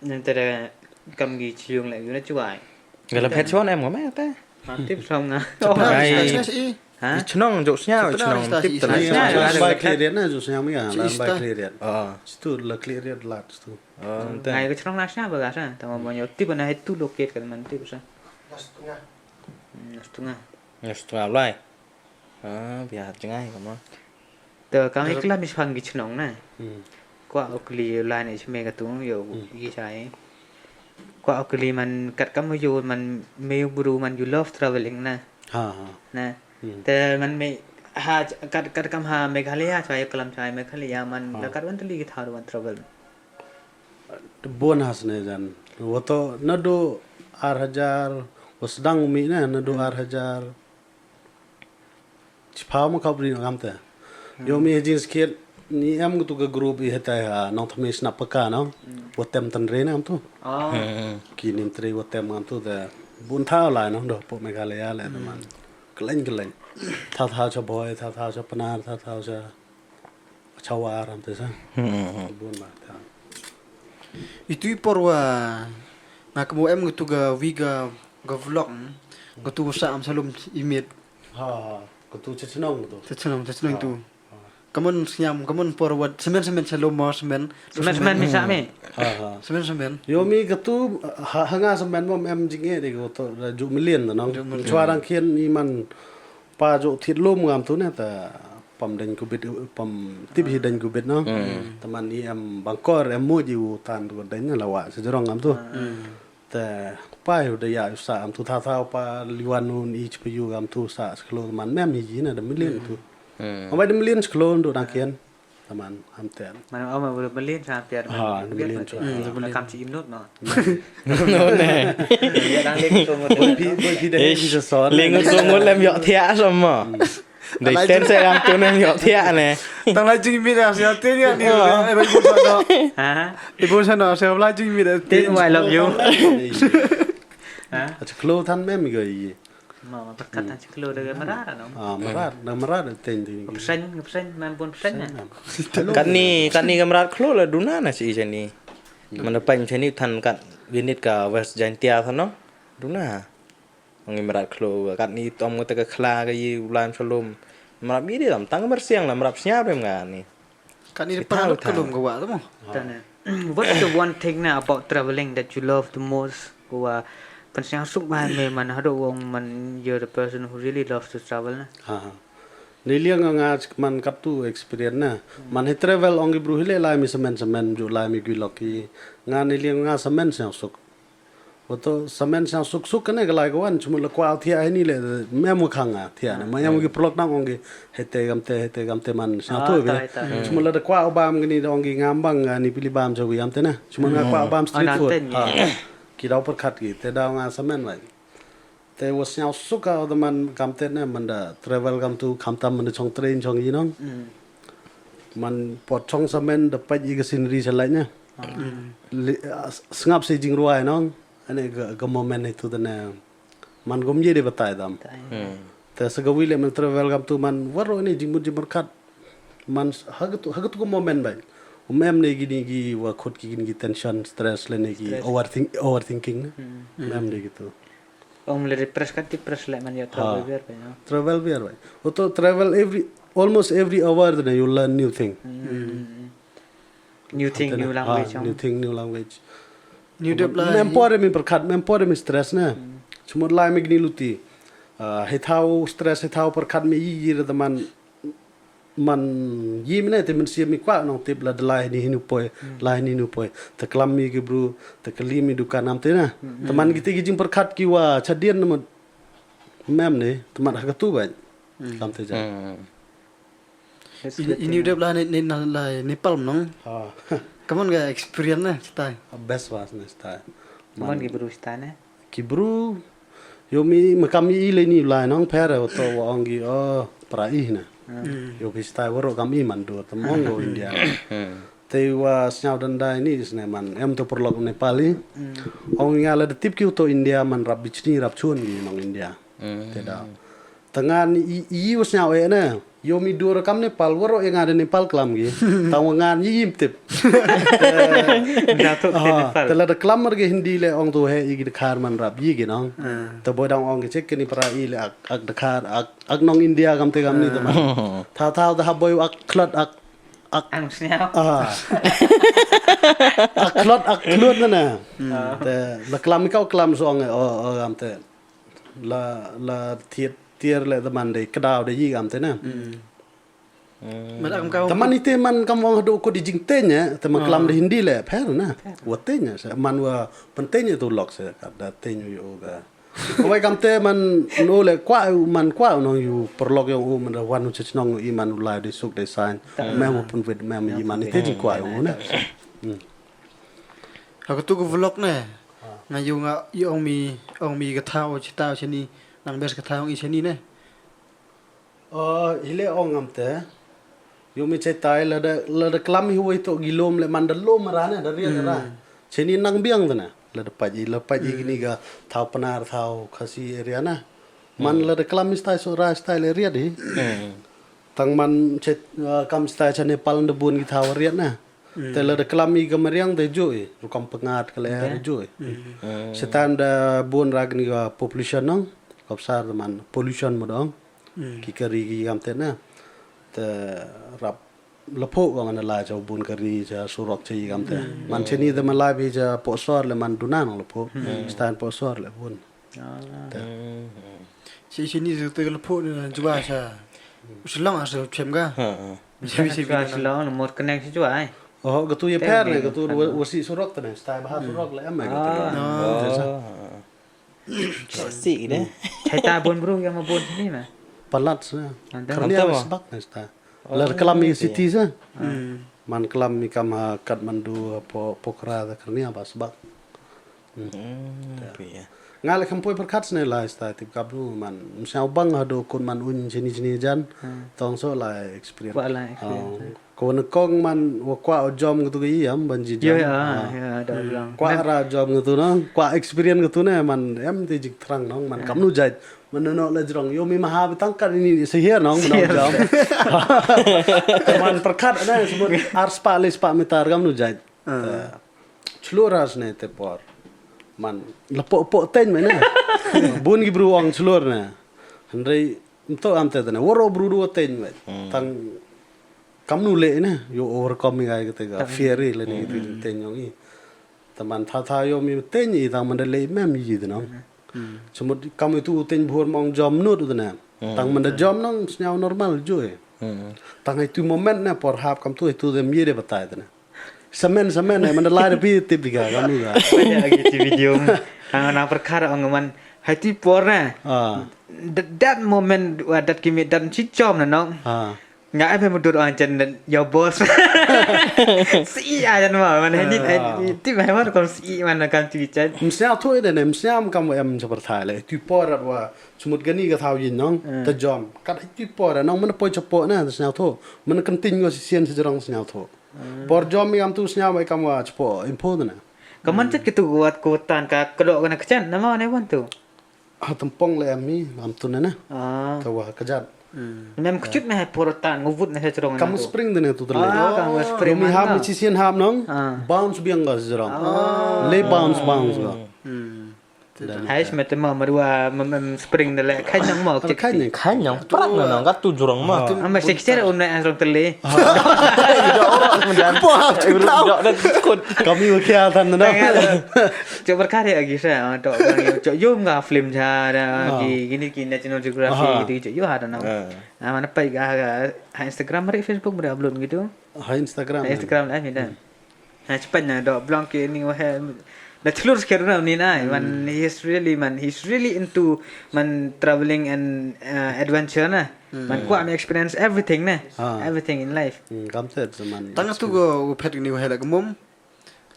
Nang te da kam ki chiung le, yo na chuai. Ga la phet chon em ko me te. Ha, tip song nga. Chapra, ai. Chapra, chapra, i. Ha? I chnong jok sñiaw, i chnong tip ta. Sñiaw, sñiaw, sñiaw. Bai clear na, jok sñiaw mi ya, bai clear. Ah. Stu la clear lat stu. Ah, ngai ka chnong na sñiaw ba ga sa, tama mo ñiaw tip na he tu locate ka man tip sa. Nas tunga. Hmm, nas tunga. Nas tunga lai. Ah, bia jngai ka mo. Te kam i klam i chipang ki chnong na. Hmm. Kwah u kli u lai ne chme ka tu yo, hmm, i chai. Kwah u kli man kat kam yo man me u bru man you love traveling na. Ha, ha. Na. Hmm. Te man me ha kat, kat kam ha Meghalaya chai klam chai Meghalaya man, ha, la kat wan tali ki thaw wan travel. Bon has ne jan. Wato na do ar hajar, wa sdang mi na, na do, hmm, ar hajar. Chiphaw ma khap ri ngam te. Hmm. Yo mi ha jingskhiat, ni em tu ka group i hetai ha, nong thame snap paka no. Hmm. Watem tan re na ngam tu. Oh. Hmm. Ki nim tre watem ngam tu te. Bun thaw lai no, do po Meghalaya le, hmm, te man. Kelen kelen. Thaw thaw cha Bhoi, thaw thaw cha Pnar, thaw thaw cha Chawar, am te sa. Hmm, hmm, hmm. Bun ma ta. Itu i por wa nga kamo em ngatu ka wi ka, ka vlog, ngatu sa am salum i miet. Ha, ha. Katu cha chnong tu. Cha chnong, cha chnong tu. Ha, ha. Kaman sñiam, kaman por wat, semen semen salum mo semen. Semen semen mi sa mi. Ha, ha. Semen semen. Yo mi katu, ha, ha nga semen mo em jing e de ko to, ju million no. Ju million. Chwa dang khian i man Pa jooh thied lum ngam tu ne, ta pam deng kubit, pam tip hi deng kubit no. Hmm. Ta man i em bangkor em mo ji u tan tu deng ne la wa se jorong ngam tu. Hmm. Ta pa yu da ya u sa am tu tha tha pa liwan un i chpa yu ngam tu sa sklo man mem hi ji na da million tu. Hmm. Am bai da million sklo ndu dang khian. Taman, ham tiar. Man, oh, man, bru million sa tiar, man. Ha, million sa. Hmm, million. Kam chi im not, no. No, ne. Ya, dang leng so ngut. Boi phi, boi phi da. Ish, phi sa son. Leng so ngut lem yoh thiah sa mo. Hmm. Dei ten se kam tu nem yoh thiah ne. Tang la jing mi da, sa ten ya ni. Oh. Eh, bai bu sa no. Ha? Ibu sa no, sa la jing mi da. Ten, I love you. Ha? Acha klo than mem i go i. Ma, ma, pyrkhat than cha klo da ga mrad, no? Ah, mrad, da mrad da teng di. Pyrsen, pyrsen, man bun pyrsen, eh? Katni, katni ka mrad klo la duna na chi chani. Man da pyn chani than kat vinit ka West Jaintia than, no? Duna. Ong i mrad klo, katni tom ka ta ka khla ka i u Lai Salom. Mrad mi di tam, tang mrad siang la, mrad sñiaw dem nga ni. Katni da para lut ka lum ka wa mo. Tane. What's the one thing na about traveling that you love the most? Wa pynsñiaw suk ba me man hado wong man, you're the person who really loves to travel na. Ha, ha. Ni liang nga man katu experience na. Man he travel ong i bru hi le lai mi semen semen ju lai mi gui lok i. Nga ni liang nga semen sñiaw suk. Wato semen sñiaw suk suk kane ka lai ka wan, chumut la kwah thiah hini le, mem wa khang nga thiah ne. Ma em wa ki pyrlok nang ong ki, hete kamte, hete kamte man sñiaw tu bine. Chumut la da kwah u bam kini da ong ki ngam bang, ah, ni pili bam chawi kamte na. Chumut nga kwah u bam street food. Ki daw pyrkhat ki, te daw nga semen wai. Te wa sñiaw suk ka da man kamte na, man da travel kamtu, khamtam man da chong train chong i nong. Man pot chong semen da pait i ka scenery sa lai na. Sngap se jingrwai nong. Ane ka, ka moment itu tane. Man gom ye de batai dam. Te sa ka wi le man travel kamtu man waro ni jingmut jingmyrkhat. Man hagatu, hagatu ka moment bai. Um em ne gini gi wa khut ki gini gi tension, stress le ne gi overthink, overthinking ne. Um em ne gitu. Ong le depress ka, depress le man ya travel biar bai, no? Travel biar bai. Wato travel every, almost every hour tane you learn new thing. New thing, new language, new thing, new language. New dep lai. Mem por mi pyrkhat, mem por mi stress na. Chumut lai mi gini luti. Ah, he thau stress, he thau pyrkhat mi yi yi da man, man yi mi ne te man sia mi kwah nong tip la da lai ni hinu poi, lai ni hinu poi. Te klam mi ki bru, te kali mi dukan am te na. Te man kite ki jingpyrkhat ki wa chadian na mut. Mem ne, te man hagatu bai. Kam te ja. Ini, ini udah lah ni, ni, lah Nepal menang. Ha. Kaman ka experience na, cetai? Best was na, cetai. Kaman ki bru cetai ne? Ki bru, yo mi, makam i le ni lai nong pher, to wa ong ki, oh, para i na. Yo ki cetai waro kam i man do, te mong go India. Te wa sñiaw danda ini isne man, em to pyrlok Nepal i. Ong nga la da tip ki to India man rap bichni rap chun ki nong India. Te da. Te ngan i, i wa sñiaw e ne. Yo mi dur kam Nepal, waro e nga de Nepal klam gi. Tang wa ngan i im tip. Te la da klam mar ge Hindi le ong tu he i gi Dkhar man rap i gi nong. Te boi dang ong ge chek ke ni para i le ak, ak Dkhar, ak, ak nong India kam te kam ni te man. Thau thau da ha boi ak khlot ak, ak. Ang sñiaw. Ah. Ak khlot, ak khlot na na. Te la klam i kau klam so ong e, o, o, kam te. La, la thiet, tier le da man de, kdaw de yi kam te na. Te man ite man kam ong hadu ko di jingteng e, te man klam de Hindi le, pher na. Wa teng e, sa man wa pynteng e tu lok se, ka da teng u yo ka. Wai kam te man no le kwah u, man kwah u nong yu pyrlok yong u man da wan u chechnong u i man u lai de suk de sain. Mem u pynwit mem i man ite jingkwah u na. Ha ka tu ko vlog ne. Nga yu nga yu ong mi, ong mi ka thau, chi tau chani, nang best ka thau i chani ne. Oh, hile ong am te. Yo mi chetai la da, la da klam hi wai to gilom le man da lom ra ne, da riat ra. Cheni nang biang da ne. La da pait i, la pait i kini ka thau Pnar, thau Khasi area na. Man la da klam i stai so ra stai le riat i. Tang man chet, ah, kam stai cha Nepal da bun ki thau riat na. Te la da klam i ka mariang te ju i, rukam pengat ka le ju i. Setan da bun ra kini ka population nong, ka bsar da man pollution mo dong. Ki kari ki kam te na. Te rap lapo ka man la cha bun kari cha surok cha i kam te. Man cheni da man la bi cha posor le man duna nong lapo. Stan posor le bun. Te. Chi, chini tu te lapo ni jua cha. Shillong a sa chem ka. Chi, chi, Shillong, Shillong, mor connect si jua ai. Oh, ka tu ye pher ne, ka tu wa, wa si surok te ne, stai bahar surok le em ai ka tu. Si ne. Chai ta bun bru ya ma bun ni ma. Palat sa. Karnia wa sbak ne sta. La klam i city sa. Man klam i kam ha Kathmandu, ha Po-, Pokhara da karnia ba sbak. Hmm. Nga le kham poi pyrkhat sne lai sta tip kap du man. Msñiaw bang hadooh kut man un chini chini jan. Tong so lai experience. Kwah lai experience, eh. Ko na kong man wa kwah u jom katu ka yam ban ji jom. Ya, ya, da bilang. Kwah ra jom katu na. Kwah experience katu na man em te jik thrang nong man kam nu jait. Man no le jrong. Yo mi maha bitang kat ini se hiar nong man jom. Man pyrkhat na semut ar spah le spah meter kam nu jait. Chlur ha sne te por. Man, la poh poh teiñ me ne. Bun ki bru ong chlur ne. Hynrei, mto am te ne. Waro bru du teiñ me. Tang, kam nu le ne. Yo overcome ngai kate ka. Fear i le ne kate teiñ ong i. Te man tha tha yo mi teiñ i tang man da le mem i te nong. Semut kam itu teiñ bhur mong jom nut te ne. Tang man da jom nong sñiaw normal ju e. Tang itu moment ne por hap kam tu itu dem ye de batai te ne. Samen, samen, eh, man da lai da pi tip di ka, kam nu ka. Banyak lagi di video. Ang na perkara ang man, hai ti por na. Ah. That, that moment, wa that kimi, that si jom na nong. Ah. Nga ai pe mudur ang chen, your boss. Si ai jan ma, man hai ni, ai, ti mai man kom si man kam ti chan. Msñiaw thu i de ne, msñiaw kam em cha perthai le. Ti por rat wa, semut gani ka thaw yin nong, ta jom. Kat ti por nong, man poi chapo na, ta sñiaw thu. Man kan tin ngo si sien si jrong sñiaw thu. Por jom i am tu sñiaw i kam wa chapo info tu na. Ka man chet kitu wat ku tan ka kdo ka na kchen na ma ne wan tu. Ha tempong le am mi am tu na na. Ah. Ka wa ka jat. Mem kchut me hai por tan ngu vut na hai chrong na tu. Kam spring de ne tu tele. Ah, kam spring. Mi ham chi sien ham nong. Ah. Bounce biang ka jrong. Ah. Le bounce bounce ka. Hai smet ma marwa mem spring de le khai nang ma. Khai nang. Khai nang prak na nang ka tu jrong ma. Ama se kcher un na jrong tele. Kami wa khia tan na. Chok berkar ya agi sa. Chok yum ga film ja da gi gini ki National Geography gitu chok yo ha da na. Ah, mana pai ga ha Instagram mari Facebook mari upload gitu. Ha Instagram. Ha Instagram lah mi da. Ha, chapan na dok blong ki ni wa he. Na chlur sker na ni na. Man, he's really, man, he's really into, man, traveling and, uh, adventure na. Man, kwah me experience everything na. Ah. Everything in life. Hmm, kam te man. Tang tu ko phet ni wa he la kemum.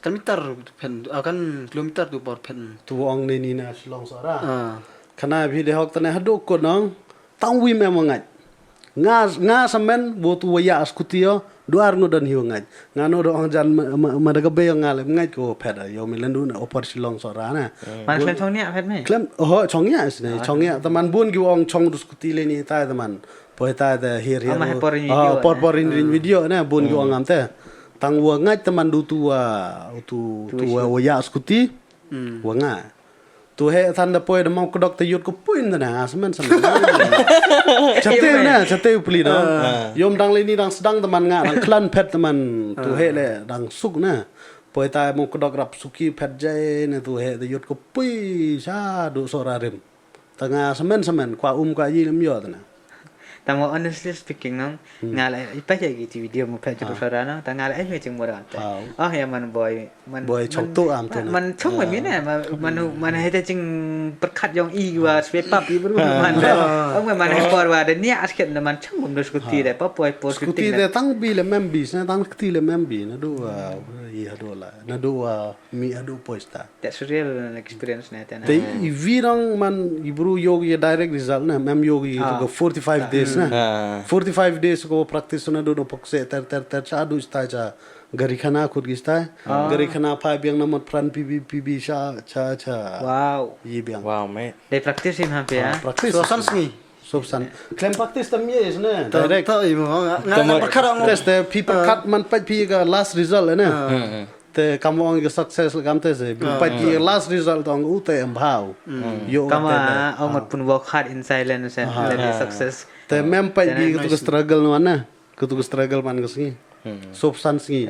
Kan meter phen, ah, kan kilometer tu por phen. Tu ong ni ni na Shillong sara. Ah. Khana bi de hok tane haduk ko nong. Tang wi me mo ngait. Nga, nga samen, bo tu wa ya scooty yo, duar ngo don hiu ngait. Nga no do ong jan ma, ma, ma da ka be yo nga le ngait ko phet yo mi lendu na opor Shillong sora na. Man klem chong nia phet me? Klem, oh, chong nia sne, chong nia. Taman bun ki ong chong du scooty le ni tai taman. Poi tai te hir hir. Ama por in video, por in video na, bun ki ong am te. Tang wa ngait taman du tu wa, tu, tu wa, wa ya scooty, wa nga. Tu he than da poi da mau kedok te yut ko poi nda na, ah, semen, semen. Chate na, chate u pli dong. Ah. Yom dang le ni dang sedang teman nga, dang klan phet teman. Tu he le dang suk na. Poi tai mau kedok rap suki phet jai na tu he te yut ko poi sa du so rarim. Ta nga semen, semen, kwa um kwa yi lem yo te na. Tang wa honestly speaking nong, nga la, i pa ya ki ti video mo phet chulu sora nong, tang nga la, ai me ching mo ra te. Oh, ya man boy, man, boy chong tu am tu na. Man chong man mi na, man, man, man he te ching perkhat yong i wa swe pap i bru man. Oh, man he por wa de nia asket na man chong mo scooty de, pa poi por scooty de. Tang bi le mem bi, sna tang kti le mem bi, na du wa, i hadu la, na du wa, mi hadu poi sta. That's a real experience na te na. Te i wi rang man i bru yoh ya direct result na, mem yoh ya ka forty-five days na. Ah. Forty-five days ko practice na du no pokse ter ter ter cha du sta cha gari khana khut gi sta. Ah. Gari khana phai biang na mot pran pi bi pi bi cha cha cha. Wow. Yi biang. Wow, mate. They practice him ham ya. Ah, practice. So san sngi. So san. Klem practice tam ye isne. Direct. Ta i mo nga nga perkara mo. Test, eh, pi perkhat man pait pi ka last result na. Ah. Te kam ong ka success la kam te se. Bi pait ki last result ong u te em bhau. Yo kam te ong pun work hard in silence and then the success. Te mem pait ki kutu ka struggle no na. Kutu ka struggle man ka sngi. Sop san sngi.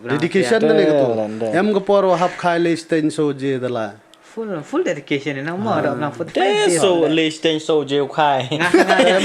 Dedication ne kutu. Em ka por wa hap khai le stage so je da la. Full, full dedication na mo da na forty-five days. So le stage so je u khai.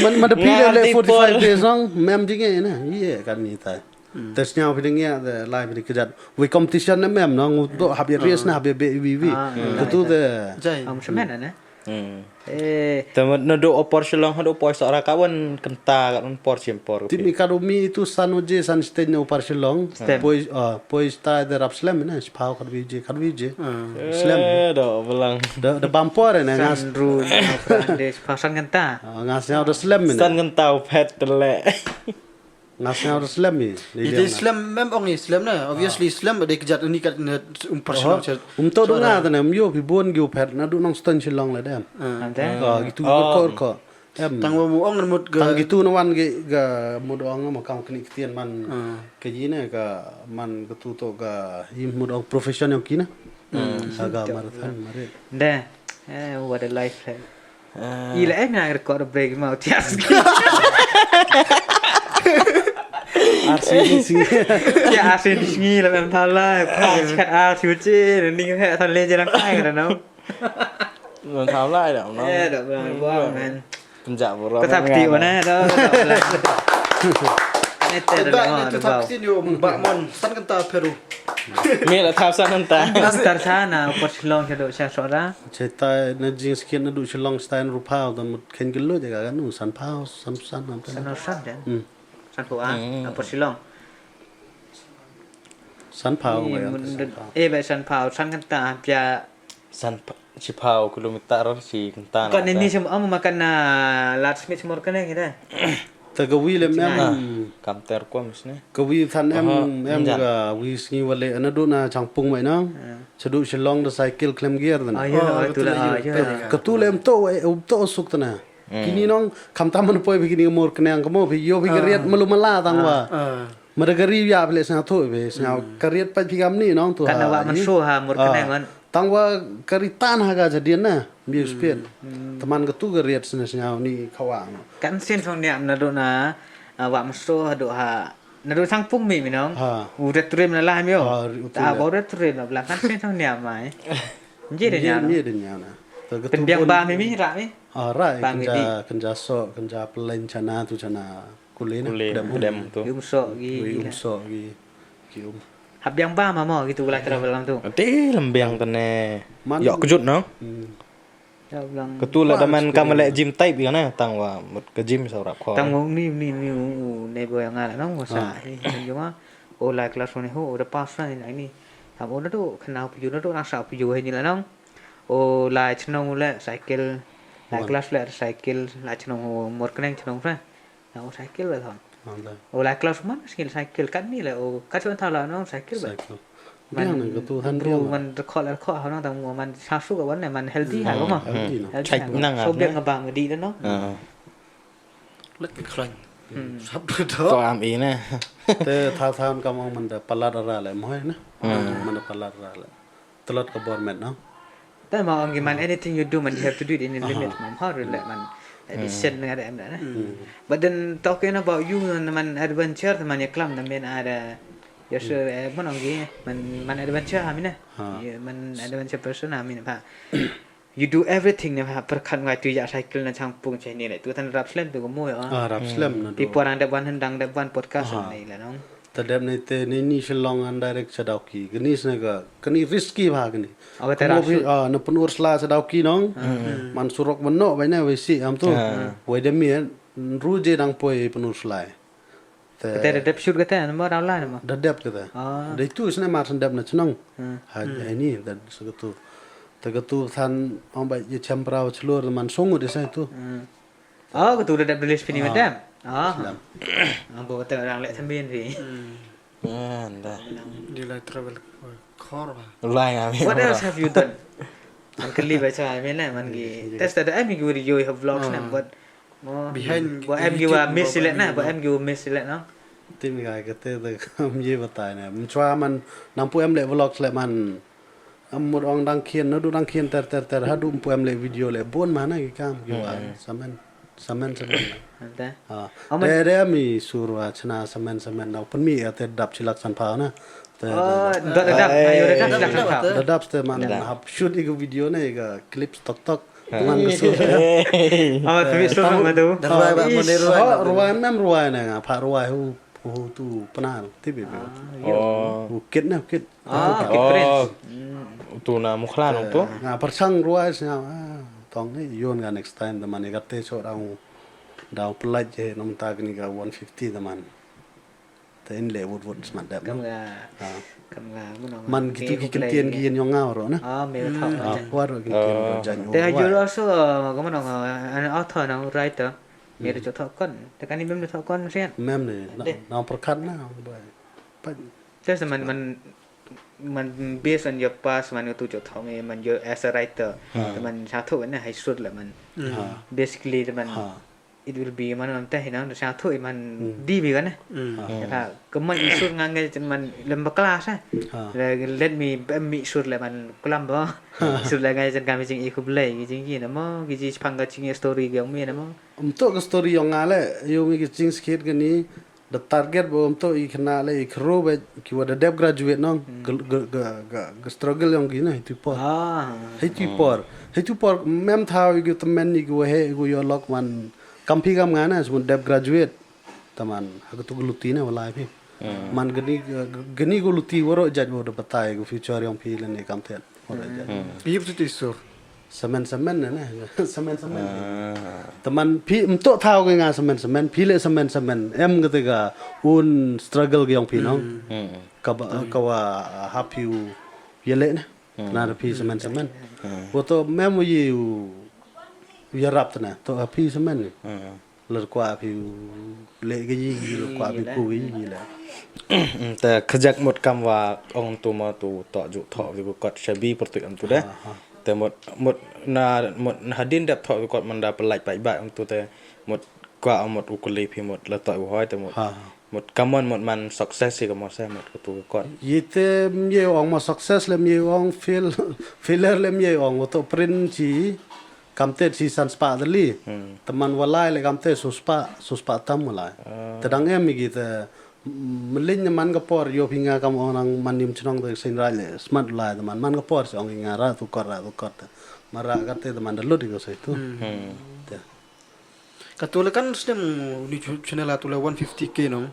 Man, man da pi le forty-five days nong mem jinge na. Ye kan ni tai. Te sñiaw phi ding ya, te lai phi ding kjat. Wi competition ne mem, no, ngu to hap ya race ne, hap ya be wi wi. Te tu te. Jai. Am shamen ne? Hmm. Eh. Te ma na du opor Shillong, ha du poi Sohra ka wan kynta ka wan por chim por. Tip mi ka du mi itu san waje san stage na opor Shillong. Stem. Poi, ah, poi sta de rap slem na, chipau ka du je, ka du je. Ah. Slem. Eh, do belang. Da, da bam por na ngas. San ru, de chipau san kynta. Ah, ngas nya da slem na. San kynta u phet tele. Nga sñiaw da slem i. Ite slem mem ong i slem na. Obviously slem da kjat ni kat na um personal chat. Um to do nga ta na, um yo phi bon gi u phet na du nong stan Shillong le dem. Ante? Ka gitu ko ko. Em. Tang wa mu ong mut ga. Tang gitu na wan gi ga mu do ong ma kam kni ktien man. Ka yi ne ka man ka tu to ga yi mu do ong profession yong ki na. Ka ga marathon mare. De. Eh, what a life le. I la em na record break mau tias. Arsi ni singi. Ya arsi ni singi la em thala. Kat arsi uchi ni he than le jerang kai na no. Nang thala da no. Eh, da bang bang man. Penjak bro. Tetap ti mana da. Ete da. Ete da. Ba mon san kynta Peru. Mi la thap san kynta. Astar sana por Shillong ke do sha Sohra. Chetai na jing skin na du Shillong stain ru pau da mut khen gelo jaga kanu san pau san san nam. San san dan. Hmm. San pau ah, hmm. Apor Shillong. San pau. Eh, ba san pau, san kynta pia. San chi pau kilometer chi kynta. Kan ni sim am makan na lat smit mor kane kita. Ta ka wi lem em. Kam ter kom sne. Ka wi than em, em ka wi sngi wale na du na Changpung mai na. Cha du Shillong da cycle klem gear dan. Ah, ya, tu la, ya. Ka tu lem to, em to suk tana. Kini nong kam tam man poi kini mor kane ang kamo phi yo phi ka riat malu mala tang wa. Mada ka ri ya phi le sñiaw tho phi sñiaw ka riat pa phi kam ni nong tu. Kan wa man so ha mor kane man. Tang wa ka ri tan ha ka jadian na. Bi u spin. Taman ka tu ka riat sñiaw sñiaw ni khawa. Kan sin song niam na do na, ah, wa mso ha do ha. Na do sang pung mi mi nong. Ha. U ret turim na lah mi o. Ha, u tu. Ta ba u ret turim na bla kan sin song niam mai. Nji de niam. Nji de niam na. Ta ka tu biang ba mi mi ra mi. Ah, ra. Ba mi di. Kenja, kenja so, kenja pelain chana tu chana. Kule na. Kule, pdem, pdem tu. Ki um so gi. Wi, um so gi. Ki um. Hap biang ba ma mo gitu la travel lam tu. Ati lam biang tane. Yok kejut no. Ketu la da man kam le gym type ya na tang wa mut ka gym sa rap kho. Tang wa ni ni ni u ne bo yang ala nong sa ni jong wa. O la class one ho o da pass na ni ni. Tam o na do kena pu yo na do na sa pu yo ni la nong. O la chnong le cycle. La class le cycle la chnong o mor keneng chnong fa. Na u cycle ba thon. U la class man skill cycle kan ni le u ka chon tha la nong cycle ba. Cycle. Man biang na ka tu han bru biang. Man record record ha nong tang man sa su ka wan ne man healthy ha ko ma. Healthy ha ko. Nang so biang ka bang di da no. Lek ka khlain. Sap da. Ko am i ne. Te tha than kam ong man da palat ara le moi na. Man da palat ara le. Tlot ka bor met no. Te ma ong ki man anything you do man you have to do it in a limit man. How to let man. That is said nga em na. But then talking about you man adventure man ya klam na men ada. Ya so man ong ki man man adventure ha mina. Man adventure person ha mina pa. You do everything ne ha perkhat ngai tu ya cycle na chang pung che ni le tu tan rap slem tu ko mo ya. Ah rap slem na. Pi por ang dep wan hendang dep wan podcast ni le nong. Ta dep ni te ni ni Shillong an direct cha Dawki. Kani sne ka, kani risky bha kani. Awa te rap shu. Ah, na Pynursla cha Dawki nong. Man surok man no, wai na wai si am tu. Wai demi ru je dang poi Pynursla. Te da dep shoot kate, na ma rau la na ma. Da dep kate. Da tu sne mar san dep na chnong. Ha, ni da sa katu. Te katu than ong bai ye chem prau chlur man song de sa tu. Oh, ka tu da dep release pini madam. Ah. Ang bo te orang lek sembin phi. Ah, nda. Di la travel khor ba. Lai ngam. What else have you done? Ang kali ba cha me na man gi. Test da em gi video have vlogs na but behind bo em gi wa miss le na, bo em gi wa miss le na. Tim ga ka te da kam ye batai na. Mchwa man nang pu em le vlogs le man. Am mut ong dang khian, na du dang khian ter ter ter, ha du pu em le video le bon ma na ki kam ki wan, samen, samen samen. Ante. Ah. De de mi sur wa chna samen samen na pen mi ate dap chilak san pha na. Te. Oh, da dap, ayo da dap chilak san pha. Da dap ste man hap shoot i video ne ka clips tok tok. Man ka sur. Oh, tu sur ma tu. Ruai ba mo ne ruai. Ruai mem ruai na nga pha ruai hu hu tu penal ti bi. Oh. Hu kit na hu kit. Ah, Kit Prince. Tu na Mukhla nong tu. Nga pyrchang ruai sñiaw. tong ni, yoon ka next time, da man i ka te so dang, dang pelaj je, nam ta kini ka one fifty da man. Te in le wut wut smat dep. Kam nga, kam nga, mano nga. Man gitu ki kentien ki yen yong nga ro na. Ah, me tho. Ah, wa ro kentien ro jan. Te ha jur also, kam mano nga, an author na writer. Me ro cho tho kon. Te kani mem tho kon sian. Mem ni, na, na perkat na, bai. Te sa man, man, man based on your past, man tu cho tho me, man your as a writer. Te man sa tho na, hai sur la man. Basically, te man. It will be man lam te hina, sa tho i man di bi kan eh. Ya tha, ka man i sur nga ngai chen man lem ba class eh. Let me, em mi sur le man kulam ba. Sur le ngai chen kami jing i khublei, ki jing ki na mo, ki ji pang ka jing story ki ong mi na mo. Em to ka story yong nga le, yo mi ki jing skit kani, da target ba em to i khana le, i khro ba, ki wa da dep graduate nong, ga, ga, ga, ga, ga struggle yong ki na, hitu por. Hitu por. Hitu por, mem thaw i ki temen i ki wa he, i ki yo lok man, Kam phi kam nga na, smun dep graduate. Taman, ha ka tu ka luti na, walai phi. Man gani, gani ka luti waro jat wa da batai ka future yong phi lane kam thiat. Waro jat. Yip tu ti sur. Semen semen na, na. Semen semen. Taman phi mto thaw ka nga semen semen, phi le semen semen. Em ka te ka un struggle ka yong phi nong. Ka ba, ka wa hap phi u yele na. Na da phi semen semen. Wa to mem u ye u yarap te na. To ha phi semen ni. Lada kwah phi u leh ka yi, lada kwah phi ku ka yi, yi leh. Te khajak mut kam wa ong tu ma tu toh ju thoh wi ku kot shabi pyrtuit am tu de. Te mut, mut na, mut na hadien dep thoh wi kot man da pynlait paidbah am tu te mut kwah mut u kuli phi mut la toh wi hoi te mut. Mut kamon mut man success hi kamon se mut ka tu ka kot. Yi te mye ong ma success le mye ong fail, failure le mye ong wa to print chi. Kam te si san spah da li. Te man walai le kam te su spah, su spah tam walai. Te dang em i ki te, mm, mlin ne man ka por, yo phi nga kam ong nang man nim chnong te sin rai le, smat walai te man, man ka por si ong i nga ra tu kor, ra tu kor te. Ma ra ka te te man da lut i ko sai tu. Te. Ka tu le kan snem ni chu-, channel a tu le one fifty K nong.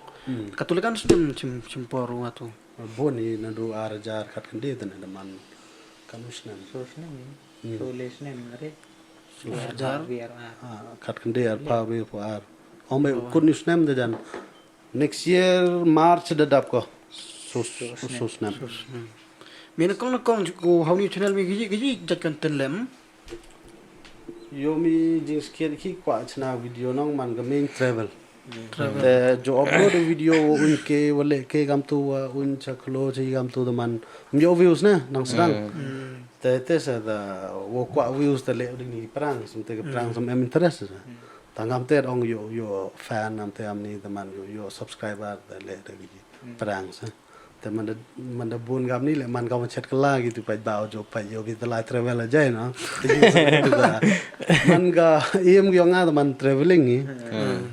Ka tu le kan snem chim, chim por wa tu. Bon i na du ar hajar khat khynde te na da man kan u snem. So snem ni. So le snem are. So hajar. Wi ar ar. Ah, khat khynde ar pha wi pha ar. Ong me kun u snem da jan. Next year March da dap ko. So, so snem. So snem. Me na kong na kong ju ko hau ni channel me ki, ki jat kan ten lem. Yo mi jing skit ki kwah chna video nong man ka main travel. Travel. Te jo upload video wa un ke, wa le ke kam tu, wa un cha khlo cha kam tu te man. Myo views na, nang sdang. Te, te sa da, wa kwah views te le ding ni prank, sum te ka prank sum em interest sa. Tang kam te ong yo, yo fan am te am ni te man yo, yo subscriber te le te ki prank sa. Te man da, man da bun kam ni le man kam chet kala ki tu paidbah jo pai yo ki te lai travel a jai no. Te ki sa tu da. Man ka im ki ong nga te man traveling ni.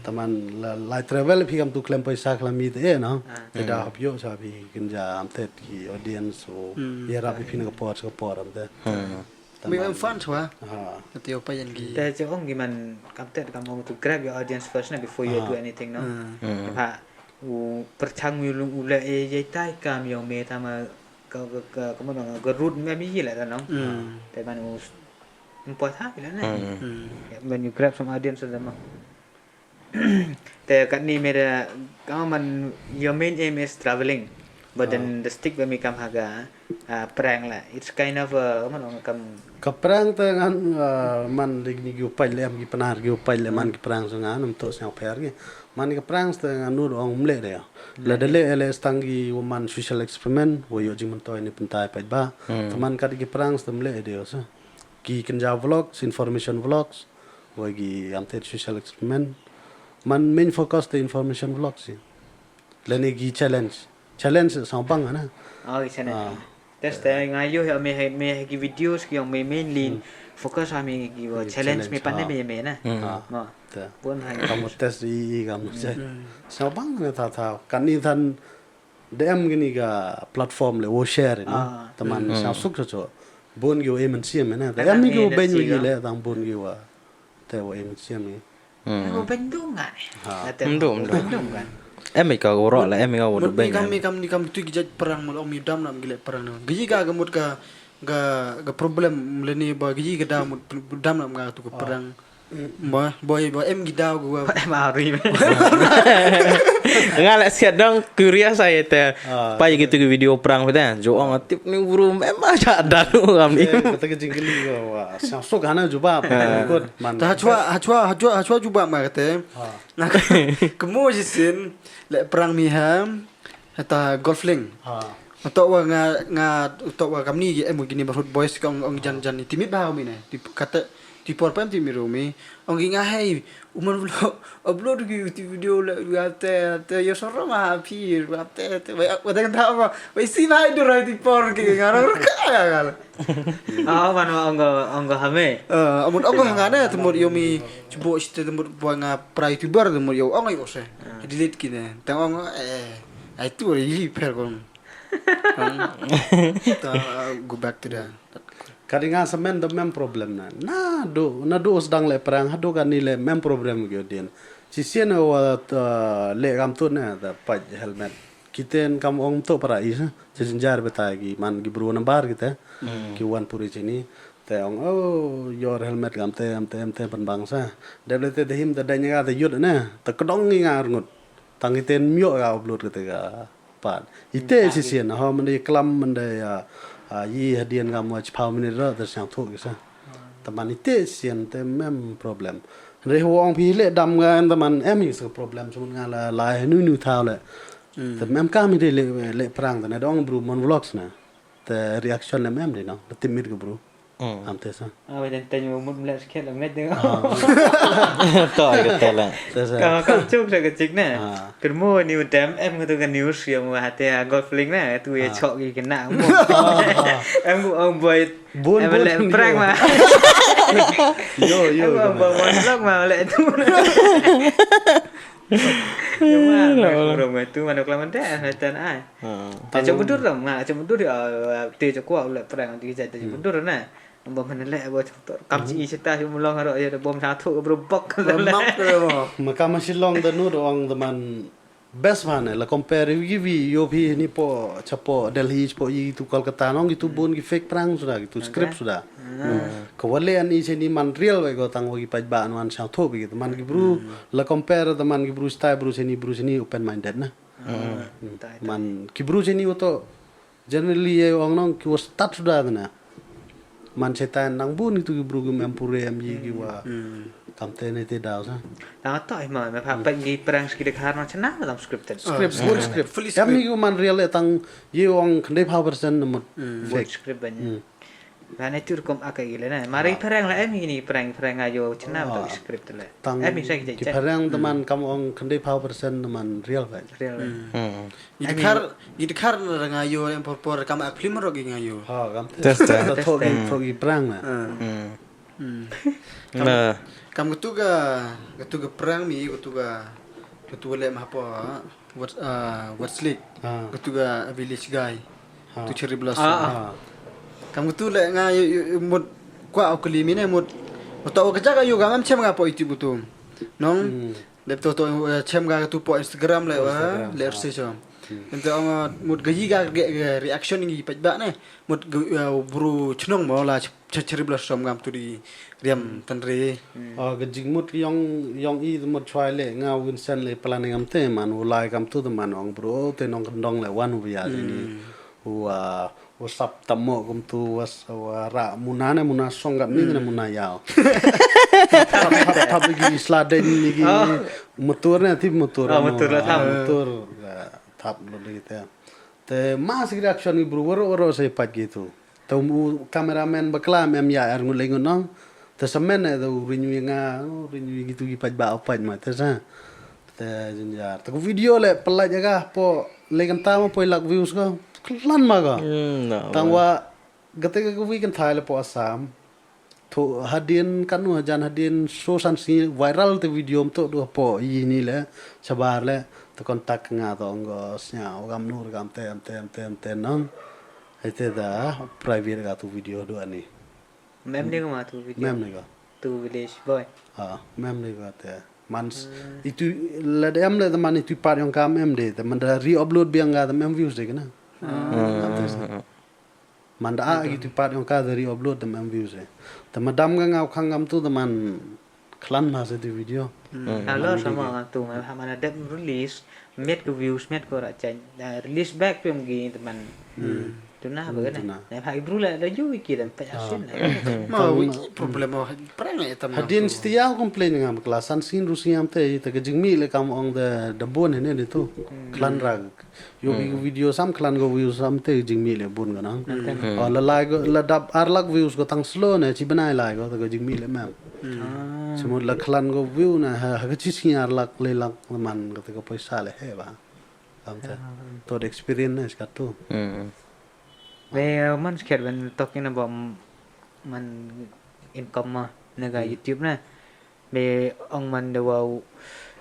Te man la, lai travel phi kam tu klem paisa klem mi te e no. Te da hap yo sa phi kin ja am te ki audience o. Ye rap phi na ka por sa ka por am te. Mi em fan chwa. Te yo pai yan ki. Te che ong ki man kam te kam ong to grab your audience first na before you do anything no. Pha u pyrchang mi u lung u le e ye tai kam yong me ta ma ka, ka, ka, ka mo nong ka root me mi le ta nong. Te man u important le na. When you grab some audience le ma. Te katni me da, ka man, your main aim is traveling. But then the stick ba mi kam ha ka, ah, prank la. It's kind of a, ka man ong kam. Ka prank te ngan, ah, man dik ni ki u pai le, am ki pnar ki u pai le, man ki prank so ngan, um to sñiaw pher ki. Man ki prank te ngan nu ong mle de. La de le, le stang ki u man social experiment, wa yo jing man to ini pentai paidbah. Te man kat ki prank te mle de yo sa. Ki kynja vlogs, information vlogs. Wa ki am te social experiment. Man main focus te information vlog si. Lane ki challenge. Challenge sa bang na. Oh, ki challenge. Test te nga yo he me he, me he ki videos ki yong me mainly focus ha me ki wa challenge me pan me me na. Mo. Te. Bun ha. Kam test i, i kam sa. Sa bang na ta ta. Kan i than Dem kini ka platform le wo share ni. Taman sa suk sa cho. Bun ki wa em siam ni. Dem ki wa ben wi le tang bun ki wa. Te wa em siam ni. Em wa ben du nga ni. Em du, em du. Em ka wa ro le, em ka wa du ben. Ni kam, ni kam, ni kam tu ki jait perang mo, ong mi dam nam ki le perang ni. Gi ka ka mut ka Ga, ga problem leni ba gi ka daw mut dam nam nga tu ka perang. Ba, boy, ba em ki daw ga. Em ari. Nga la siat dang curious ai te. Pai ki tu ki video perang pete. Jo ong tip ni bru em aja dalu ngam ni. Kata ka jingkylli ko wa. Sang sok hana jubab. Kut man. Ta hachwa, hachwa, hachwa, hachwa jubab ma kate. Nga kamo jisin le perang mi ham. Hata golf link. Utok wa nga, nga, utok wa kamni ki em ki neighborhood boys ka ong, ong jan jan ni. Timit ba mi ne. Ti kata, ti por pem ti mi ru mi. Ong ki nga hei, uman vlog, upload ki, ki video le, wa te, te, yo soro ma phi, wa te, te, wa, wa te kanta ma, wa isi ma idu rai ti por ki, nga rong raka ya gal. Ah, man ma ong ko, ong ko hame. Eh, amun ong ko nga ne, temur yo mi, chubo site temur bo nga pra YouTuber, temur yo ong yo se. Delete ki ne. Tang ong, eh, ai tu, ili per kon. Ta, go back to the. Kadi nga semen da mem problem na. Na do, na do sdang le perang, hado kani le mem problem ki odien. Sisien wa ta le kam tu na, da paj helmet. Kiten kam ong tu para isa. Sisien jar beta ki, man ki bru nambar kita. Ki wan puri sini. Te ong, oh, your helmet kam te, am te, am te, pan bang sa. Dep le te dehim, te danya ka, te yut na. Te kedong ngi nga arngut. Tang kiten myo ka upload kita ka. Pat. Ite sisien, ho, mende klam, mende ya, ah, yi hadien ka mo chipau minit ro, ter siang thuk kisa. Taman ite sisien, te mem problem. Re ho ong phi le dam ka, taman em hi sa problem, sumun nga la, la, nu, nu thau le. Te mem ka mi de le, le perang, te na dong bru mon vlogs na. Te reaction le mem de no, le timit ka bru. Am te sa. Ah, wa jan tanya mut mlek sikit lah, mlek tengok. To, kata lah. Te sa. Kam, kam chuk sa kecik na. Kermo ni utem, em katu ka news ya mu hati ha golf link na, tu ya chok ki kena mu. Em ku ong boy, bun, em bun, lek prank ma. Yo, yo, em ku ong boy, vlog ma, lek tu. Yo ma, rom tu, mana kelaman deh, hatan ai. Acha mundur dah, nga acha mundur ya, te acha kuat lek prank, te acha mundur na. Bom hana leh, bom chang tor. Kam chi i chita, hi mulong haro, ya, bom chang thuk, bro, bok. Bom nok, bro. Ma kam ma Shillong da nu do ong da man best man, la compare wi wi, yo phi ni po, chapo Delhi, chapo i tu Kolkata, nong itu bun ki fake prank suda, ki tu script suda. Ka wale an i se ni man real, wei ko tang wa ki paj ba an wan chang thuk, ki man ki bru, la compare da man ki bru style, bru se ni, bru se ni open minded na. Man ki bru se ni oto, generally, ye ong nong ki wa start suda na. Man setan nang bun itu ki bru ki mem pure em yi ki wa. Kam te ne te daw sa. Tang to, eh, ma, ma, pa, pa, ki perang ski de khar no chana, tam scripted. Script, full script. Em yi ki man real, eh, tang ye ong khyndai phaw percent na mut fake. Script banya. Bane tu rukom aka gila na. Mari perang la em ini perang, perang ayo chana to script le. Tang em ini sa ki phareng teman kam ong khyndai phaw percent teman real ba. Real. Gi dkhar, gi dkhar na nga yo em por por kam ak film ro gi nga yo. Ha, kam. Test, test. Thok gi, thok gi prank na. Hmm. Kam, kam katu ka, katu ka prank mi, katu ka, katu le ma hapo, what, ah, what's like? Katu ka village guy. Tu cherry blossom. Kam katu le nga yo, yo, yo, mut kwa okli mi ne mut. Oto ka jaga yo kam em chem nga po iti butu. Nong. Dep to to, eh, chem ka tu po Instagram le wa, Instagram, le ah. Rsi cho. Hmm. Ente ong, eh, mut gayi ka ge, ge reaction ngi paj ba ne. Mut ge, eh, bru chnong mo la ch-, ch-, cherry blossom ngam tu di riam tanre. Oh, ga jingmut yong, yong i mut chwai le nga Vincent le plan ngam te man u lai kam tu te man ong bru te nong kendong le wan u ya ni. U, ah, u sap tam mo kum tu was, wa ra muna ne muna song kat ni ne muna yau. Tap, tap, tap lagi sladeng lagi. Oh. Motor ne tip motor. Oh, motor la tap. Motor, ah, tap lo lagi te. Te mas reaction ni bru waro waro sa pat gitu. Te u cameraman bakla em ya er ngut lengut nong. Te semen ne te u rinyu nga, u rinyu gitu ki pat ba pat ma te sa. Te jinjar. Te ku video le pelaj aga po le kanta ma poi lak views ko. Klan ma ko. Hmm, na. Tang wa gate ka wi kan thai le po Assam. Tho hadien kanu hajan hadien so san si viral te video mto du po i ni le chabar le te contact nga to ngo snya o gam nur gam tem tem tem tem nong. Ite da private ka tu video du ani. Mem ni ko ma tu video. Mem ni ko. Tu village boy. Ha, mem ni ko te. Mans itu le dem le te man itu part yong kam em de te man da re-upload biang ka te mem views de kana. Hmm. Man da a ki tu pat yong ka da re-upload da em views e. Te ma dam ka nga u khang kam tu da man khlan ma se tu video. Hello, sama nga tu, ma ha man da dep release, met ko views, met ko ra chai. Da release back phi ong ki te man. Tu na ba na. Na ha i bru la da ju ki da pa asin. Ma wi problem o prangai tam. Hadien stia complain nga ma kla san sin ru siam te, te ka jingmi le kam ong da da bon hene ne tu. Khlan ra. Yo ki video sam khlan ko view sam te jingmi le bun ka nang. O la lai ko la dap ar lak views ko tang slow ne chi bnai lai ko te ko jingmi le mem. Semut la khlan ko view na ha ha ka chi sngi ar lak le lak man ko te ko poisa le he ba. Kam te. To experience ne skat tu. Be man skat ben talking about man income ma na ka YouTube na. Be ong man da wow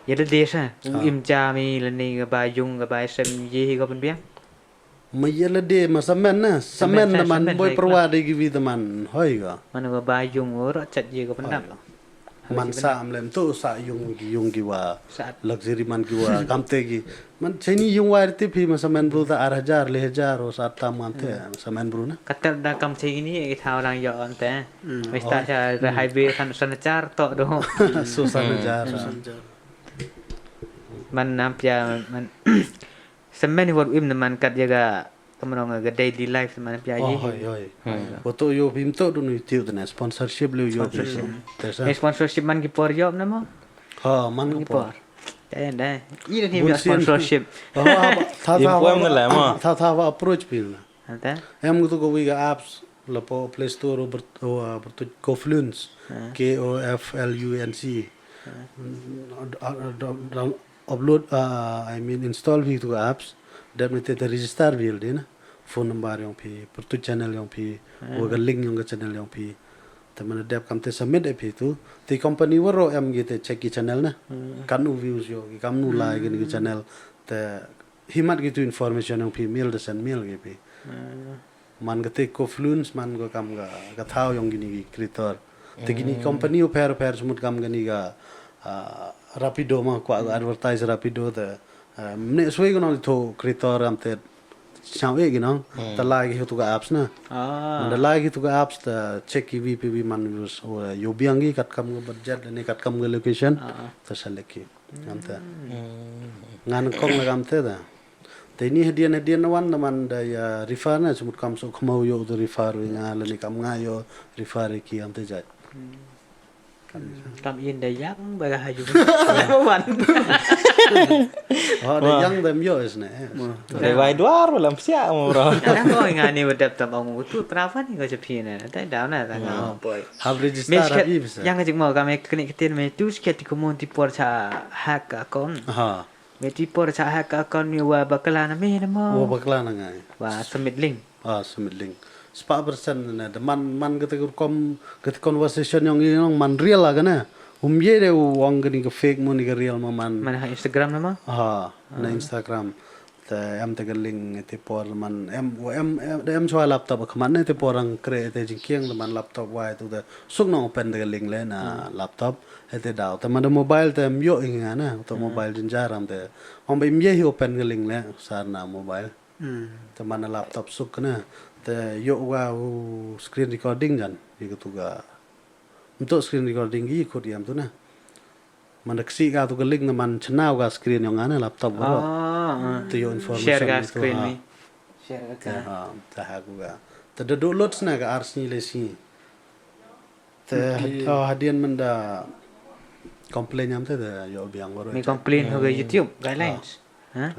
ya da de sa u im cha mi la ni ka ba yung ka ba sem ye hi ko pynbiang. Ma ya la de ma samen na samen na man boy perwa de ki wi da man hoi ka. Man ka ba yung ro chat ye ko pyndap. Man sa am lem tu sa yung ki yung ki wa luxury man ki wa kam te ki. Man chini yung wa te phi ma samen bru ta ar hajar le hajar o sa tam man te ma samen bru na. Katel da kam chini ki thaw lang yo an te. Mista cha da hai be khan san char to do. So san hajar. Man nam pia man. Semen hi wat im na man kat ya ga kamrong ga daily life man pia. Hoi hoi. Wato yo phi mto dun YouTube na sponsorship le yo phi. Sponsorship man ki por yo na mo. Ha man ki por. Dai dai. I ni sponsorship. Tha tha wa approach phi na. Em ko tu ko wi ga apps la po Play Store o bertuj Kofluence. K O F L U N C. Upload, I mean install phi tu ka apps. Dep ni te te register phi le de na. Phone number yong phi, bertuj channel yong phi, wa ka link yong ka channel yong phi. Te man dep kam te submit e phi tu. Te company waro em ki te check ki channel na. Kam nu views yo ki, kam nu like ki channel. Te himat ki tu information yong phi, mail da send mail ki phi. Man ka te Kofluence man ko kam ka ka thaw yong kini ki creator. Te kini company u pher pher semut kam kani ka Rapido ma kwah ka advertise Rapido te. Mne swe ko nong to creator kam te. Chang e ki nong. Te lai ki tu ka apps na. Man da lai ki tu ka apps te check ki wi phi wi man yo biang ki kat kam ka budget ne kat kam ka location. Te select ki. Ngan te. Ngan kong la kam te da. Te ini hadian hadian na wan na man da ya refer na semut kam so khmau yo tu refer wi nga la ni kam nga yo refer ki am te jat. Kam in da yang ba ga haju. Wan. Oh da yang da myo is ne. Dai wai duar wala msia mo bro. Nga ni wa dep tam ong tu prafa ni ko chaphi ne. Dai da na ta nga boy. Hab register hab i bisa. Yang ka jik mo ka me kni ktin me tu sket ti kumun ti por cha hack account. Ha. Me ti por cha hack account mi wa bakla na me na mo. Wa bakla na ngai. Wa submit link. Ah, submit link. Spa percent na de man man kete rukom kete conversation yong i yong man real la kane. Um ye de u wong kani ka fake mo ni ka real ma man. Man ha Instagram na mo? Ha, na Instagram. Te em te ka link te por man em em em chwa laptop ka man ne te por ang kre te jingkiang te man laptop wai tu te suk nong open te ka link le na laptop. He te daw te man de mobile te em yo ing nga na to mobile jinjar am te. Ong ba im ye hi open ka link le sar na mobile. Te man na laptop suk na te yo wa u screen recording jan ye ka tu ka. Mto screen recording ki khut yam tu na. Man da ksi ka tu ka link na man chna ka screen yong nga na laptop ka. Te yo information share ka screen ni. Share ka. Ha, ta ha ku ka. Te da download sna ka ar sngi le sngi. Te hadian man da complain yam te da yo biang baro. Me complain ho ga YouTube guidelines. Ha?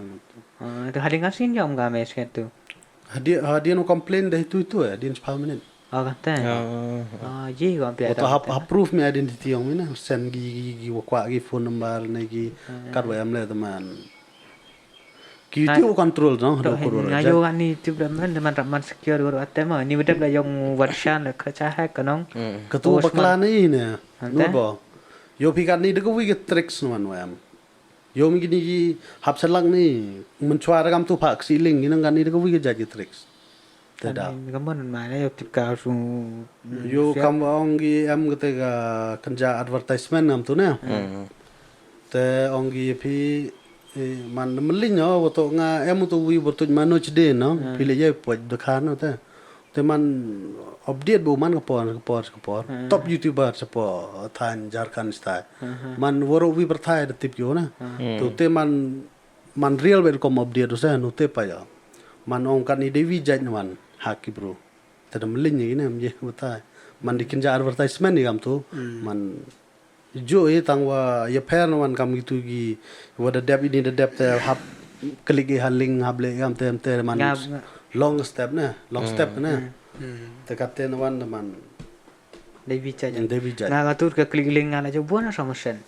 Te hadian ngan sin yam ga me sket tu. Hadian hadian complain da hitu hitu hadian sepha minit. Oh, kata. Oh, ye ko pia. Wato hap hap proof me identity yong me na sen gi gi gi wa kwa gi phone number ne gi kat wa yam le teman. Ki ti u control no do ko ro. Nga yo ani ti bra man de man rap man secure ro atem ni bedap la yong warshan le kha cha hack ka nong. Ka tu bakla ni ne. Nu bo. Yo phi kat ni de ko wi ke tricks no man wa yam. Yo mi kini ki hap selak ni menchwa rakam tu phak siling ni nang kani da ka wi ka jait ki tricks. Te da. Ka mon ma ne yo tip ka su. Yo kam ong ki em kate ka kanja advertisement ngam tu ne. Te ong ki phi man meling yo wato nga em tu wi bertuj mano chde no phi le ye poj de khan no te. Te man update bo man ka por, ka por, ka por. Hmm. Top YouTuber sa po thain Jharkhand stai. Hmm. Man waroh wi pyrthai da tip ki o na. Hmm. To te man, man real welcome update o sa no te pa ya. Man ong katni dei wi jait na man ha ki bru. Te da mlin ya ki na, mje batai. Man di kynja advertisement ya kam tu. Hmm. Man Ju i tang wa ya pher na wan kam kitu ki wa da dep ini da dep te hap klik i ha link hap le kam te te man. Ngap, ngap. Long step na, long step na. Hmm. Te kat te na wan da man. Dei wi jait. Dei wi jait. Nga ka tu ka klik link nga la ju buan na sama sen.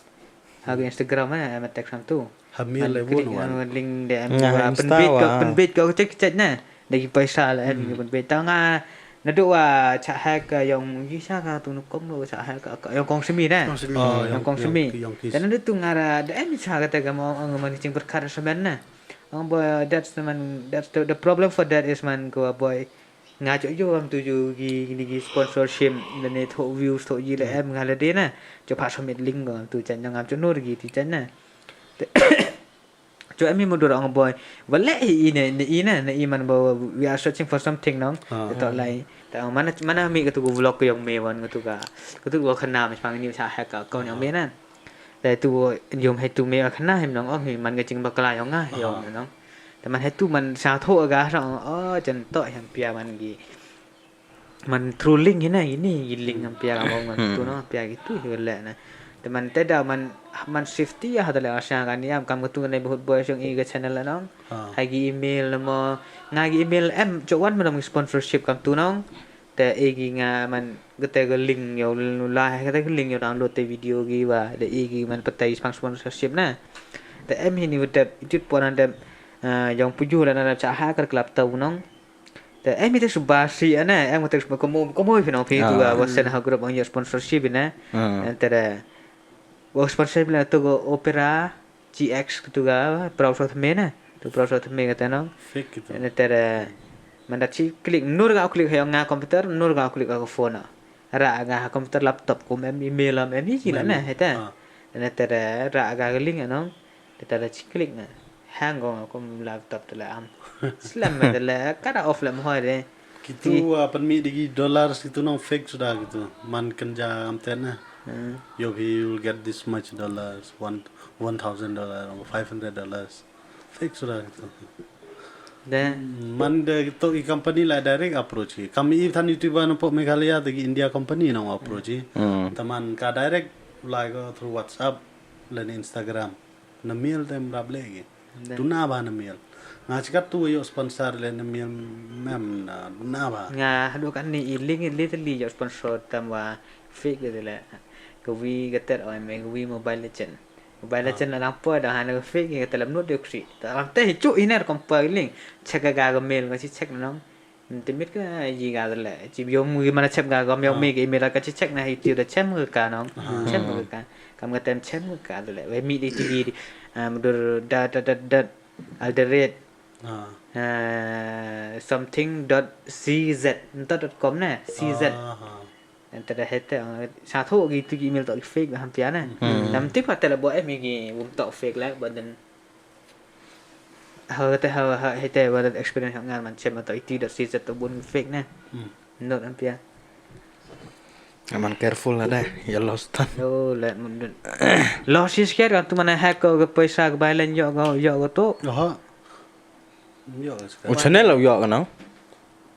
Ha ka Instagram na, em text sam tu. Ha mail le klik, wan. Link de em nga wa Insta pynbit wa. Ka, pynbit ka cek cek na. Da ki paisa la em ki pynbit. Ta nga na du wa cha hack ka yong yi cha ka tu nu kom lu cha hack ka, ka yong Kong Simi na. Kong Simi. Oh, yong Kong Simi. Yong Kis. Ta na du tu nga ra da em cha ka te ka mo ang man ching berkat sa men na. Ang boy, that's the man, that's the, the problem for that is man ko boy. Nga cho yo am tu yo ki, ki, ki sponsorship, da ne tho views tho yi le em nga le de na. Cho pa submit link ko tu chan ngam cho nur ki ti chan na. Te, cho em hi mudur ong boy. Wale hi i ne, ne i na, ne i man bo, we are searching for something nong. Ah. Te to lai. Ta mana, mana mi ka tu ko vlog ko yong me wan ka tu ka. Ka tu ko khanam pang ni cha hack ka ko yong me na. Te tu yong he tu me ka khana him nong ong hi man ka ching bakla yong nga, yong nong. Te man he tu man sa tho ka sa ong, oh, chan to hem pia man ki. Man through link hi na, ini i link am pia ka mo man tu no, pia ki tu hi le na. Te man te da man, man safety ya ha da le asha ka ni am kam ka tu ne bahut boy song i ka channel la nong. Ah. Hai ki email na mo, nga ki email em cho wan man sponsorship kam tu nong. Te e ki nga man ka te ka link yo la, ka te ka link yo download te video ki wa, te e ki man patai pang sponsorship na. Te em hi ni wa dep, itut pon an dep, ah, yong puju la na dep cha ha ka club tau nong. Te em hi te suba si ana, em te suba komo, komo phi nong phi tu wa, wa sen ha group ang yo sponsorship na. Ah. Em te da, wa sponsorship na tu ko Opera, G X tu ka, browser tme na. Tu browser tme ka te nong. Fake itu. Em te da, man da chi klik, nur ka klik ha nga computer, nur ka klik ha phone na. Ra nga ha computer laptop ko em email am em hi chi la na, he te. Ah. Em te da, ra ka link nong. Te ta da chi klik na. Hang ko kum laptop te la am. Slam me te la, kada off la mo de. Kitu, ah, pan mi digi dollars kitu nong fake suda kitu. Man kynja am te na. Hmm. Yo, he will get this much dollars, one, one thousand dollar, or five hundred dollars. Fake suda kitu. De. Man de to i company la direct approach ki. Kam i than YouTuber na po Meghalaya te ki India company nong approach ki. Hmm. Taman ka direct lai ko through WhatsApp le Instagram. Na mail te em rap le ki. Duna ba na mail. Nga chikat tu yo sponsor le na mail mem na duna ba. Nga hadu kan ni i link i literally yo sponsor tam wa fake de le. Ka wi ka ter o me ka wi Mobile Legend. Mobile Legend la lang po da hana ka fake ka telam nut de kri. Ta lam te hi chu iner kom pa link. Check ka ga mail ka chi check na nong. Te mit ka yi ka le. Chi yom ngi mana chem ka gam yom mi ka email ka chi check na hi ti da chem ka ka nong. Chem ka ka. Kam ka tem chem ka ka le. We mi di ti di. Mudur da da da da. Al the rate. Something dot C Z. Nta dot com na. C Z. Nta da hete. Sa tho ki tu ki email to ki fake ba ham pia na. Nam tip ka te la bo em ki um to fake la, but then Ha, te ha, ha, hete wa da experience ha ngan man chem ato iti dot C Z to bun fake ne. Hmm. Not am pia. Aman careful la de, ya lost tan. Lo, let mun dun. Lost is care, tu mana hack ko, ko paisa ko balance yo ko, yo ko to. Aha. Yo ko. O channel yo ko na?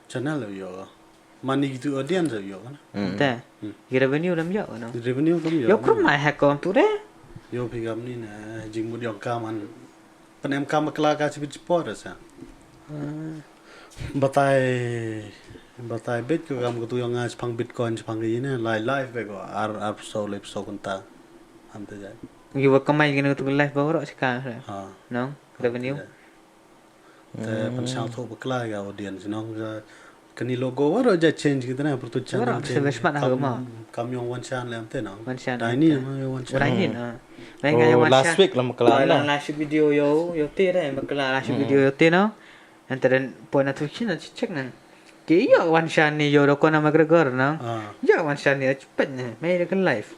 Channel yo ko. Mani kitu audience yo kan. Hmm. Te. Hmm. Ki revenue dam yo kan. Revenue dam yo. Yo krum mai ha kom tu de. Yo phi kam ni na jingmut yong ka man. Pynem kam bakla ka chibit chipor sa. Hmm. Batai, batai bit ko kam ko tu yong nga chipang Bitcoin chipang ki ne. Lai live be ko ar, ar so le so kunta. Am te jai. Ki wa kamai ki ne tu live ba ro chika. Ha. No? Revenue. Te pynshang thoh bakla ka audience nong ka kani logo waroh ja change kita na, pyrtuh channel change. Kam yong Wan Shan le am te nong. Wan Shan. Dai ni ma yong Wan Shan. Dai ni na. Ngai nga yong Wan Shan. Last week la bakla la. Last week video yo, yo te re bakla last week video yo te no. Ante den point na tu china check na. Ke yo Wan Shan ni yo do kona McGregor nong. Yo Wan Shan ni chepet ni. Mai de ka live.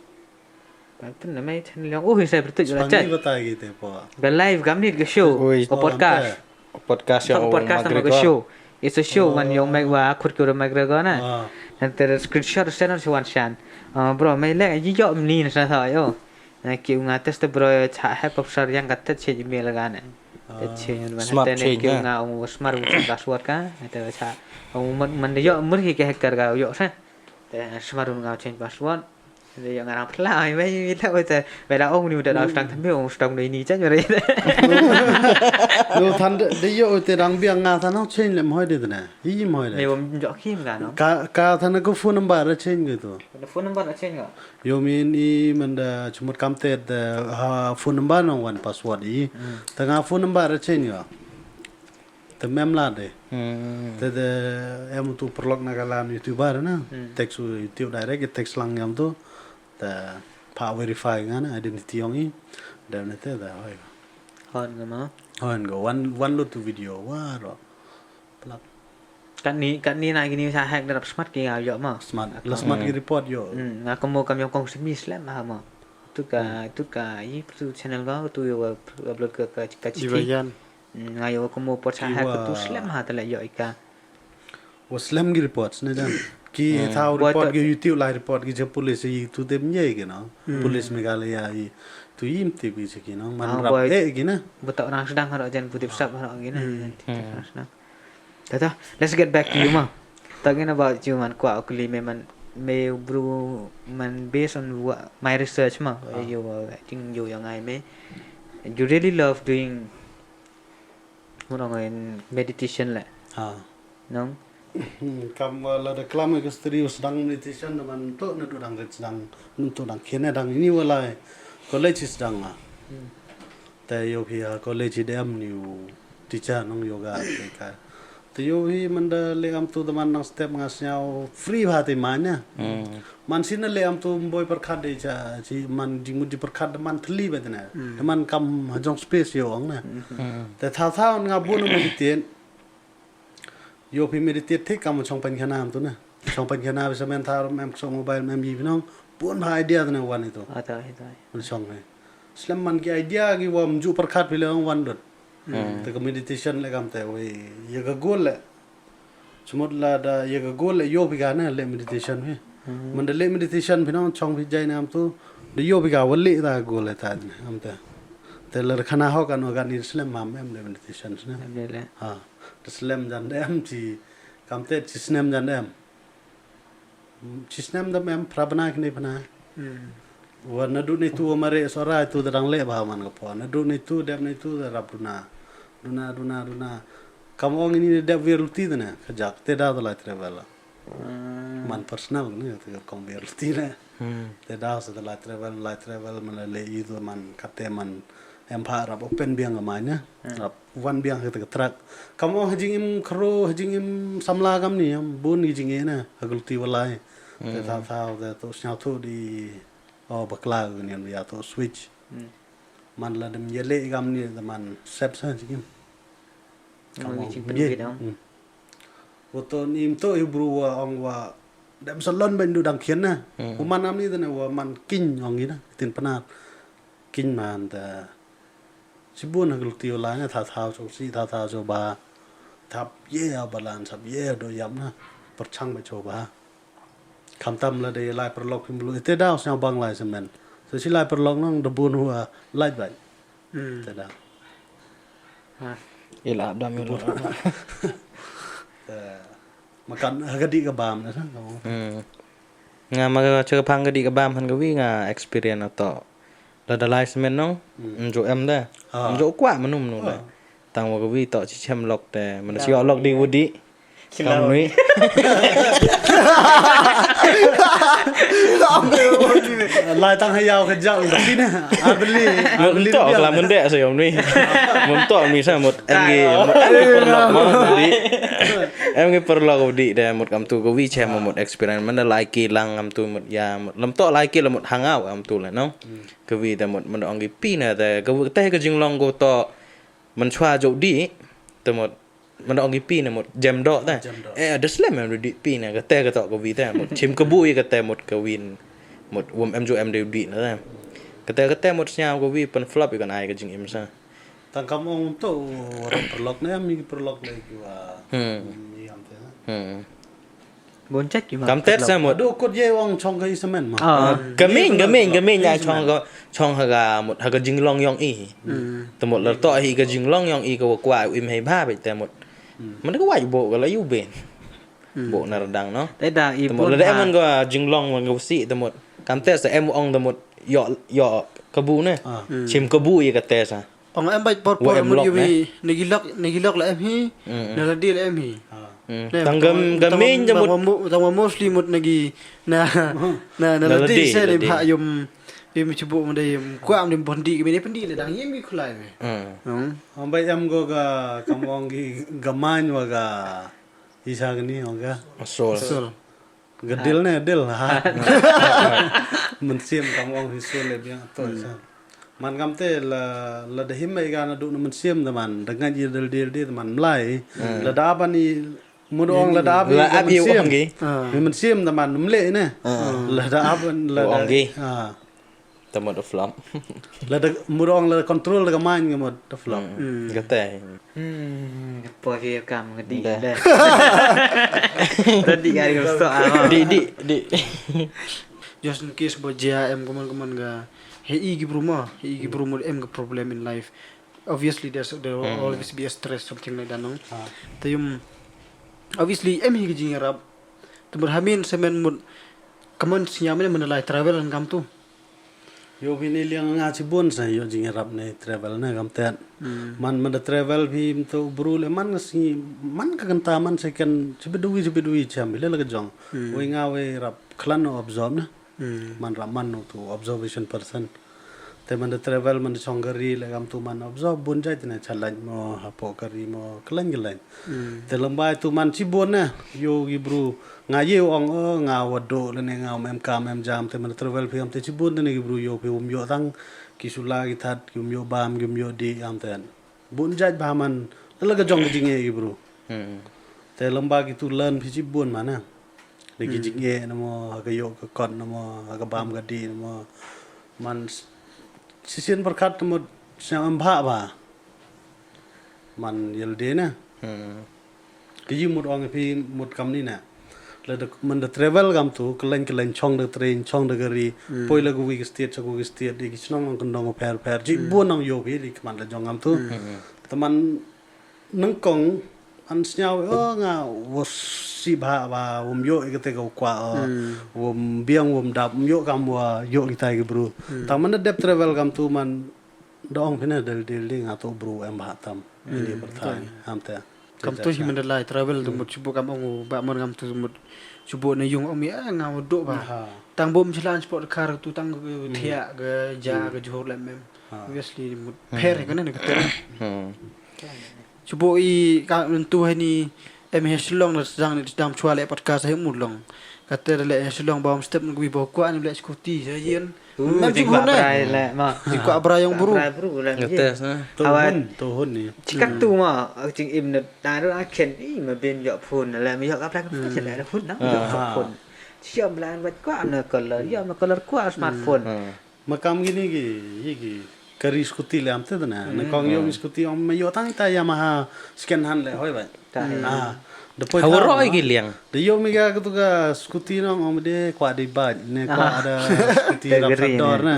Kan tu na mai channel yong, oh, hi sai bertuj la chat. Batai ki te po. Ga live kam ni ga show. Oi. Ko podcast. Podcast yong podcast nama ga show. It's a show, wan yoh mek wa khut ki ro mek re ko na. Ah. Nang te screenshot send on si wan shan. Ah, bro, me le, yi yoh mni na sa tho yo. Na ki u nga test bro, cha he pop sar yang ka te change email ga ne. Te change man smart te ne change, ki u ha? Nga u smart u change password ka. Te cha u man, man de yoh mur hi ke hacker ga yoh sa. Te smart u nga change password. Te yoh nga rang pla, ai, me, me, te, te, me la ong ni u da stang tham, ong stang ni ni change re. No, than de, de yoh te rang biang nga than ong change le moi de na. Yi moi le. Me wam jok kim ga no. Ka, ka than ko phone number ra change ko to. Phone number ra change ko. Yo min i man da chumut kam te de, ha, phone number no wan password i. Hmm. Ta nga phone number ra change ko. Te mem la de. Hmm. Te de em tu perlok na ka lam YouTuber na. Hmm. Text u YouTube direct, i text lang em tu. Te pa verify nga na identity yong i. Dan te da hoi. Hon nga ma. Hon go one, one lo tu video wa ro. Plak. Kat ni, kat ni na kini sa hack darap smart ki nga yoh ma. Smart. La smart ki report yoh. Hmm, nga kamo kam yong kong simi slem ha ma. Tu ka, hmm, tu ka, i tu channel ka, tu yoh upload ka, ka, ka chithi. Iwayan. Mm, nga yoh ko mo por sa ha ko tu slem ha ta la yoh i ka. Wa slem ki reports ne jan. Ki thaw report ki YouTube lai report ki je police i tu dem ye ki no. Police Meghalaya i tu im te bi se ki no. Man rap e ki na. Bota orang sedang harok jan putip sap harok ki na. Tata, let's get back to you ma. Talking about you man, kwa kuli me man, me bru man based on what my research ma. Yo, I think yo yoh ngai me. You really love doing Mun ong in meditation le. Ha. Nong? Hmm, kam, uh, la da klam ka stri u sdang meditation da man to na du dang rit sdang, mun to dang khian dang ini walai. College is dang la. Hmm. Te yo phi ha college i dem ni u teacher nong yoga te ka. Te yo hi man da le am tu da man nang step nga sñiaw free bha te man ya. Hmm. Man sina le am tu boi pyrkhat de cha, chi man jingmut ji pyrkhat de man thli ba tene. Hmm. De man kam ha jong space yo ong na. Hmm. Te thaw thaw nga bun meditate. Yo phi meditate thik kam chong pan khana am tu na. Chong pan khana bisa men thaw em chong mobile em yi phi nong. Bun bha idea tene wan itu. Ata, ata. Bun chong ne. Slem man ki idea ki wam ju pyrkhat phi le ong wan dot. Hmm. Te ka meditation le kam te wei. Ya ka goal le. Chumut la da ya ka goal le yo phi ka na le meditation phi. Hmm. Man da le meditation phi nong chong phi jai na am tu. Da yo phi ka wa le da goal le ta ne am te. Te la khana ho kan wa kan ni slem mam em le meditation sne. Em le le. Ha. Da slem jan da em chi kam te chi snem jan da em. Chi snem da em phra bna kine bna. Hmm. Wa na du ni tu wa mare so ra tu da dang le ba man ka pho. Na du ni tu dep ni tu da rap duna. Duna, duna, duna. Kam ong ini dep wir luti da ne. Ka jak te da da lai travel. Hmm. Man personal ne te kam wir luti ne. Hmm. Te da sa da lai travel, lai travel man le i tu man kate man em pha rap open biang ka man ne. Hmm. Rap wan biang ka te ka track. Kam ong ha jingim khro, ha jingim samla kam ni, em bun ki jingim ne. Ha ka luti walai. Te thaw thaw te to sñiaw to di, o bakla ka nian ya to switch. Hmm. Man la dem yele kam ni da man sep sa jingim. Kam ong ye. Hmm. Wa to ni im to i bru wa ong wa dem salon ban du dang khian na. Hmm. Wa man am ni da ne wa man king ong i na. Tin pynat. King man da Sibun ha ka luti u lai na thaw thaw cho si, thaw thaw cho ba. Thap ye ya balan, thap ye do yam na. Pyrchang ba cho ba. Khamtam la de lai pyrlok phim lu. Ite daw sñiaw bang lai semen. So si lai pyrlok nong da bun hua lai bai. Hmm. Te daw. Ha. Ila dam ila. Te makan ha ka di ka bam na sa. Hmm. Nga ma ka cha ka phang ka di ka bam han ka wi nga experience na to. Da da lai semen nong, hmm, njo em da. Ah. Njo kwah manu manu da. Ah. Tang wa ka wi to chi chem lok te, man si lok di wudi. Kam nui. Lai tang hayau ka jang, tapi na. Abeli, mut abeli to, kala mun de sa yom nui. Mut to mi sa mut em gi, mut em gi pyrlok ma, di. Em gi pyrlok wudi de, mut kam tu ka wi chem mut experience, man da lai ki lang kam tu mut ya, mut lam to lai ki la mut hangau kam tu la, no? Hmm. Ka wi te mut, man ong ki pi na te, ka wi te ka jinglong ko to, man chwa jo di, te mut, man ong ki pi na mut, jem do te. Jem do. Eh, da slem em di pi na, ka te ka to ka wi te, mut, chim ka bui ka te mut ka win, mut, wom em jo em de di na te. Ka te ka te mut sñiaw ka wi, pan flop i kan ai ka jingim sa. Tang kam ong to, wa rap paralok ne, mi ki paralok le ki wa. Hmm. Mi kam te na. Hmm. Bun chat ki ma. Kam tet sa mut. Du kut ye ong chong ka i semen ma. Ah. Ka min, ka min, ka min ya chong ka, chong ha ka mut, ha ka jinglong yong i. Hmm. Te mut la to hi ka jinglong yong i ka wa kwah im hei bha bit te mut. Hmm. Man ka wai bo ka la yu ben. Hmm. Bo na radang no. Te da i te mut bun la da ha. Em man ka jinglong man ka si te mut. Kam tet sa em ong te mut yo, yo kabu ne. Ah. Hmm. Chim kabu i ka tet sa. Ong em bait por por mut em lok, yumi, ne gi lok, ne gi lok la em hi, mm, mm, ne la di la em hi. Ah. Mm. Ne, tang gam, tang gam min ja mut. Tang mostly mut ne gi, na, na, na la di se la di. Bha yum, yum chibu mut de yum, kwah mut de bondi, ki mene pendi le dang yum ki khulai me. Mm. Hmm. Ong bait em go ga, kam ong gi, ga main wa ga, isa gani ong ga. Asol. Asol. Ga dil ne, dil, ha. Mynsiem kam ong hi sul le biang to sa. Man kam te la, la da him i ga na du na mynsiem da man, da ngan i dil dil di da man mlai. Hmm. La da ban i, mut ong la da ban i la ga ab i mynsiem. Ong gi. Ah. Mi mynsiem da man mle ne. Ah. La da ban, la da ong gi. Ah. Te mut da flop. La da mut ong la control da ka main ka mut da flop. Hmm. Hmm. Ka te. Hmm, ka poi ka kam ka di da. Tadi ka ri ka sto ah. Di, di, di. Just in case bo jia em kaman kaman ka. He i ki bru ma, he i ki bru mut em ka problem in life. Obviously, there's, there will always be a stress, something like that, no? Ah. Te yum, obviously, em hi ka jingyarap. Te mut hamin semen mut, kaman sinyam ne mut lai travel an kam tu. Yo phi ni liang nga chibun sa yo jingyarap ne travel ne kam tet. Hmm. Man, man da travel phi mtu bru le man si, man ka kanta man se kan chibidui, chibidui cham, le la ka jong. Hmm. Wei nga wei rap klan no observe ne. Hmm. Man rap man no tu observation person. Te man da travel man da chong gari le kam tu man observe bun jait ne challenge mo, hapo gari mo, klan klan. Hmm. Te lamba tu man chibun ne, yo ki bru, nga ye ong o, nga wa do le ne nga em kam em jam, te man travel phi am te chibun te ne ki bru yo phi um yo tang, ki sula ki that, ki um yo bam, ki um yo di am te. Bun jait ba man, la ka jong ki jinge ki bru. Hmm. Te lamba ki tu learn phi chibun man ne. Le ki jinge na mo, ha ka yo ka kot na mo, ha ka bam ka di na mo. Man s-, sisien berkat na mo, siang em bha ba. Man yel de ne. Hmm. Ki yi mut ong phi mut kam ni ne. Le da, man da travel kam tu, kelen kelen chong da train, chong da gari, hmm, poi la ku wi ki state, cha ku wi ki state, di ki chnong ong kendong pher pher. Ji, hmm, bun ong yo phi, di kman la jong kam tu. Hmm. Te man nengkong, an sniaw, o nga, wa si bha ba, wom yo i kate ka kwa, o, hmm, wom biang, wom dap, wom yo kam wa, yo kita ki bru. Hmm. Tang man da dep travel kam tu man, da ong phi ne dil dil di nga tu bru em bha tam. Hmm, ini berthai, betul. Am te. Kam tu hi man da lai travel tu mut chubu kam ong ba man kam tu mut chubu na yung ong mi, ah, nga wa do ba. Ha. Tang bom chlan sport car tu tang, hmm, thiak ga ja, hmm, ga jhur lem em. Ha. Obviously mut, hmm, pher ka ne ka ter. Hmm. Chubu i ka tu hai ni em he Shillong na dang ni dang chwa le podcast he mut long. Ka ter le Shillong ba om step ngi bo kwa ni le scooty sa yen. Uh, mem jing jing kwa brai le, ma. Jing kwa brai yong bru. Brai bru le. Ngetes na. Tuhun, tuhun ni. Chikat tu ma, jing im na, na ru aken, i ma bin yo phone le, ma yo ka plak phone le, phone na, yo phone. Siam la wat kwa na color, yo na color kwa smartphone. Ma kam gini ki, yi ki, kari scooty le am te na. Na kong yo mi scooty om ma yo tang ta Yamaha second hand le, hoi ba. Ah, da poi hawaro ki liang. Da yo mi ga tu ka scooty nong om de kwa di ba ne kwa da scooty rap sador na.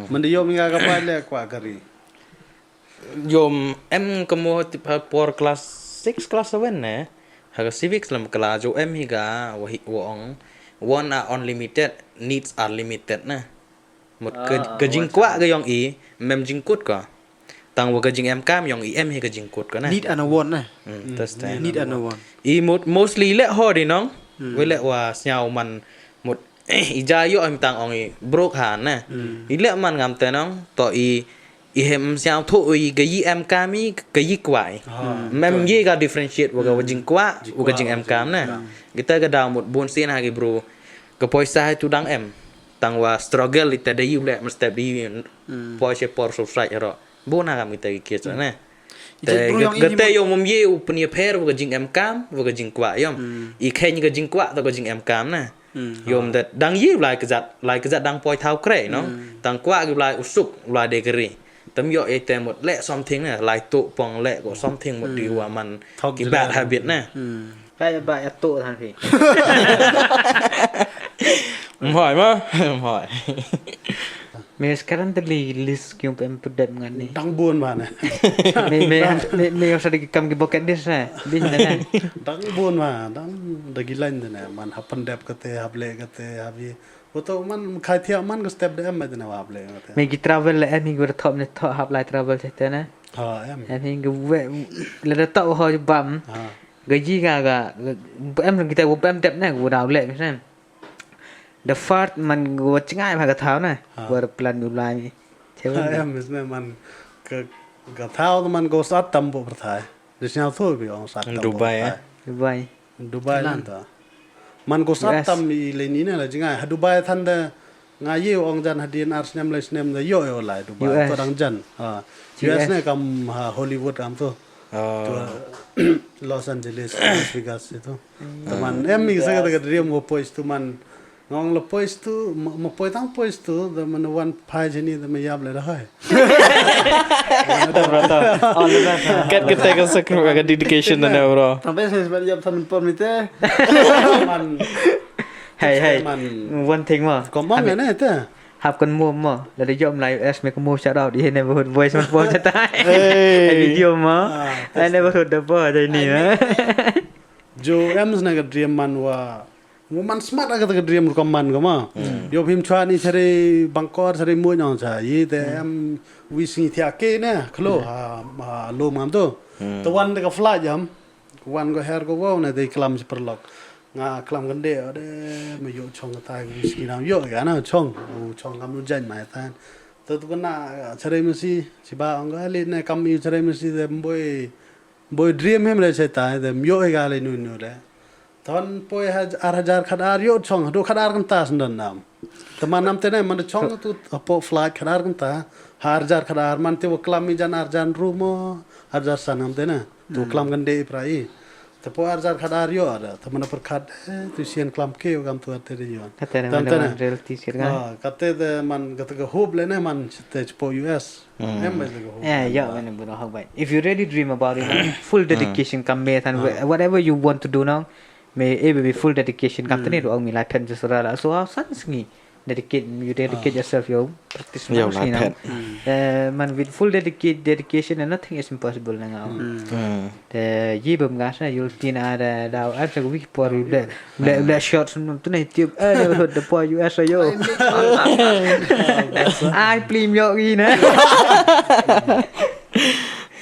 Man da yo mi ga ka ba le kwa kari. Yom em ka mo tip ha por class six, class seven ne. Ha ka civics lam kala jo em hi ga wa hi wa ong. Want are unlimited, needs are limited na. Mut ka, ka jingkwah ka yong i, mem jingkut ka. Tang wa ka jingem kam yong i em hi ka jingkut ka na. Need and a want na. Hmm, tas ta. Need and a want. I mut mostly le ho di nong. Hmm. Wele wa sñiaw man mut i ja yo em tang ong i broke han na. Hmm. I le man ngam te nong to i, i hem sñiaw tho i ka yi em kam i ka yi kwah i. Ah, mem ye ka differentiate wa ka wa jingkwah, wa ka jingem kam na. Kita ka daw mut bun sien ha ki bru. Ka poisa hi tu dang em. Tang wa struggle ita da yu le mestep di yu poi se por so srai ro. Bo na kam ita ki kids ne. Te ka te yom mom ye u pynïapher wa ka jingem kam, wa ka jingkwah yom. I khein ka jingkwah to ka jingem kam ne. Yom da dang ye u lai ka jat, lai ka jat dang poi thaw kre no. Tang kwah ki u lai u suk, u lai de kri. Tam yoh e te mut leh something ne, lai tu pong leh ko something mut di wa man ki bad habit ne. Ka ya ba ya tu than phi. Mhoi ma, mhoi. Me sekarang te li list ki um pe em pudep ngan ni. Dang bun ba ne. Me, me, me, me sa di kam ki bucket list ne. Bin ne. Dang bun ba, dang da ki lain de ne. Man hap pyndep kate, hap leh kate, hap ye. Ko to man khai thiah man ko step de em ma de ne wa hap leh kate. Me ki travel le em hi ko thop ne thop hap lai travel te ne. Ha, em. Em hi ko we, le da to ho bam. Ha. Ga ji ga ga, em kita ko pem dep ne, ko daw leh, mi sen. The fart man ko chngai bha ka thaw na. Ha. Ko plan u lai mi. Em, isme man ka, ka thaw man ko sat tam bo pyrthai. Di sñiaw thu bi ong sat tam bo pyrthai. Dubai. Dubai lan ta. Man ko sat tam i le ni na la jngai. Ha Dubai than da nga ye ong jan hadien ar snem le snem da yoh yoh lai Dubai. To dang jan. Ha. U S ne kam ha Hollywood am to. To Los Angeles, Las Vegas itu. Teman, em mi sa ka dream ko pois tu man. Ngong la pois tu, ma poi tang pois tu, da man wan phai jini da ma yap le da hai. Kat kete ka sakru ka dedication da ne, bro. Tang bes ne sbat yap than por mi te. Man. Hey, hey. One thing mo. Kom ong ne te. Hap kan mo mo. La da yom lai U S me ko mo shout out i neighborhood voice man po ta. Hey. Video mo. Neighborhood da po da ni. Jo em sna ka dream man wa. Mo man smart aga ta ka dream rukom man ka ma. Yo phim chwa ni chare bangkor chare mo nyong cha. Yi te em wi sngi thia ke ne khlo ha lo mam to. To wan de ka flight jam. Wan ko her ko wow ne de klam si perlok. Nga klam kan de de me yo chong ka tai wi sngi nam yo ga na chong. Chong kam nu jan mai tan. To tu kana chare masi si ba ong ga le ne kam yu chare masi de boy. Boy dream him re chai tai de yo ga le nu nu le. Ton poi ar hajar khadar yo chong, du khadar kan ta sndan nam. Te man nam te ne, man chong tu po flight khadar kan ta, ar hajar khadar, man te wa klam i jan ar jan ru mo, ar hajar san nam te ne. Tu klam kan de pra i. Te po ar hajar khadar yo ada, te man per khat, tu sien klam ke kam tu ate de yo. Kate ne, man reality sir kan. Kate de man kate ka hope le ne man te po U S. Em ba te ka hope. Yeah, yeah, man, bro, how about if you really dream about it, full dedication kam me than whatever you want to do now. Me e be full dedication kam tene ong mi lai phen sura la so san sngi dedicate, you dedicate yourself, yo practice. Yo man lai sngi na phen. Eh, man with full dedicate dedication and nothing is impossible na nga. Te yi bam nga sa yul tin ada da am sa week por ble ble ble short sum tu na tip eh neighborhood da po U S yo. Ai plim yo gi na.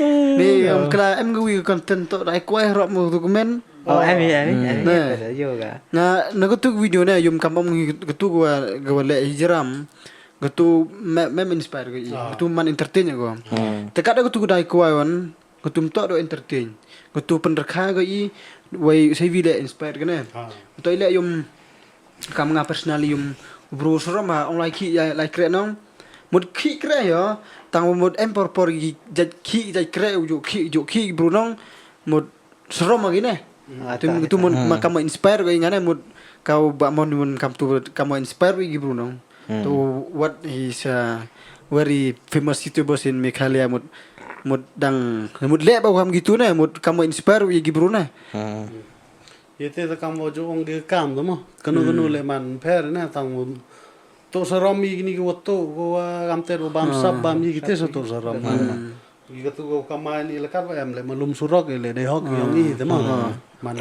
Ni um kla em gwi content to dai kwai rop mo document. Oh, em hi, em hi, em hi. Yoga. Na, na katu video ne, yum kam om katu gwa, gwa le hijiram. Katu me, me inspire ko i. Katu man entertain ko. Te kada katu dai kwai wan, katu mto do entertain. Katu penderkha ko i, wai sevi le inspire ko ne. Katu i le yum kam nga personally yum bru serom ha, ong lai ki lai kre nong. Mut ki kre yo, tang mut em por por ki jat ki jat kre u jo ki jo ki bru nong. Mut serom agi ne. Tu tu mun ma kam inspire ko i nga ne mut kau ba mon mun kam tu kam inspire ko i bru nong. Tu what is a very famous YouTubers in Meghalaya mut mut dang mut le ba kam gitu ne mut kam inspire ko i bru ne. Ye te ta kam wa jo ong ke kam da mo. Kanu kanu le man pher ne tang wa to serom i kini ki wa to ko wa kam te ro bam sap bam i ki te so to serom man. Ki ka tu ko kamai ni le kat wa em le malum surok le de hok yong i te mo. Man.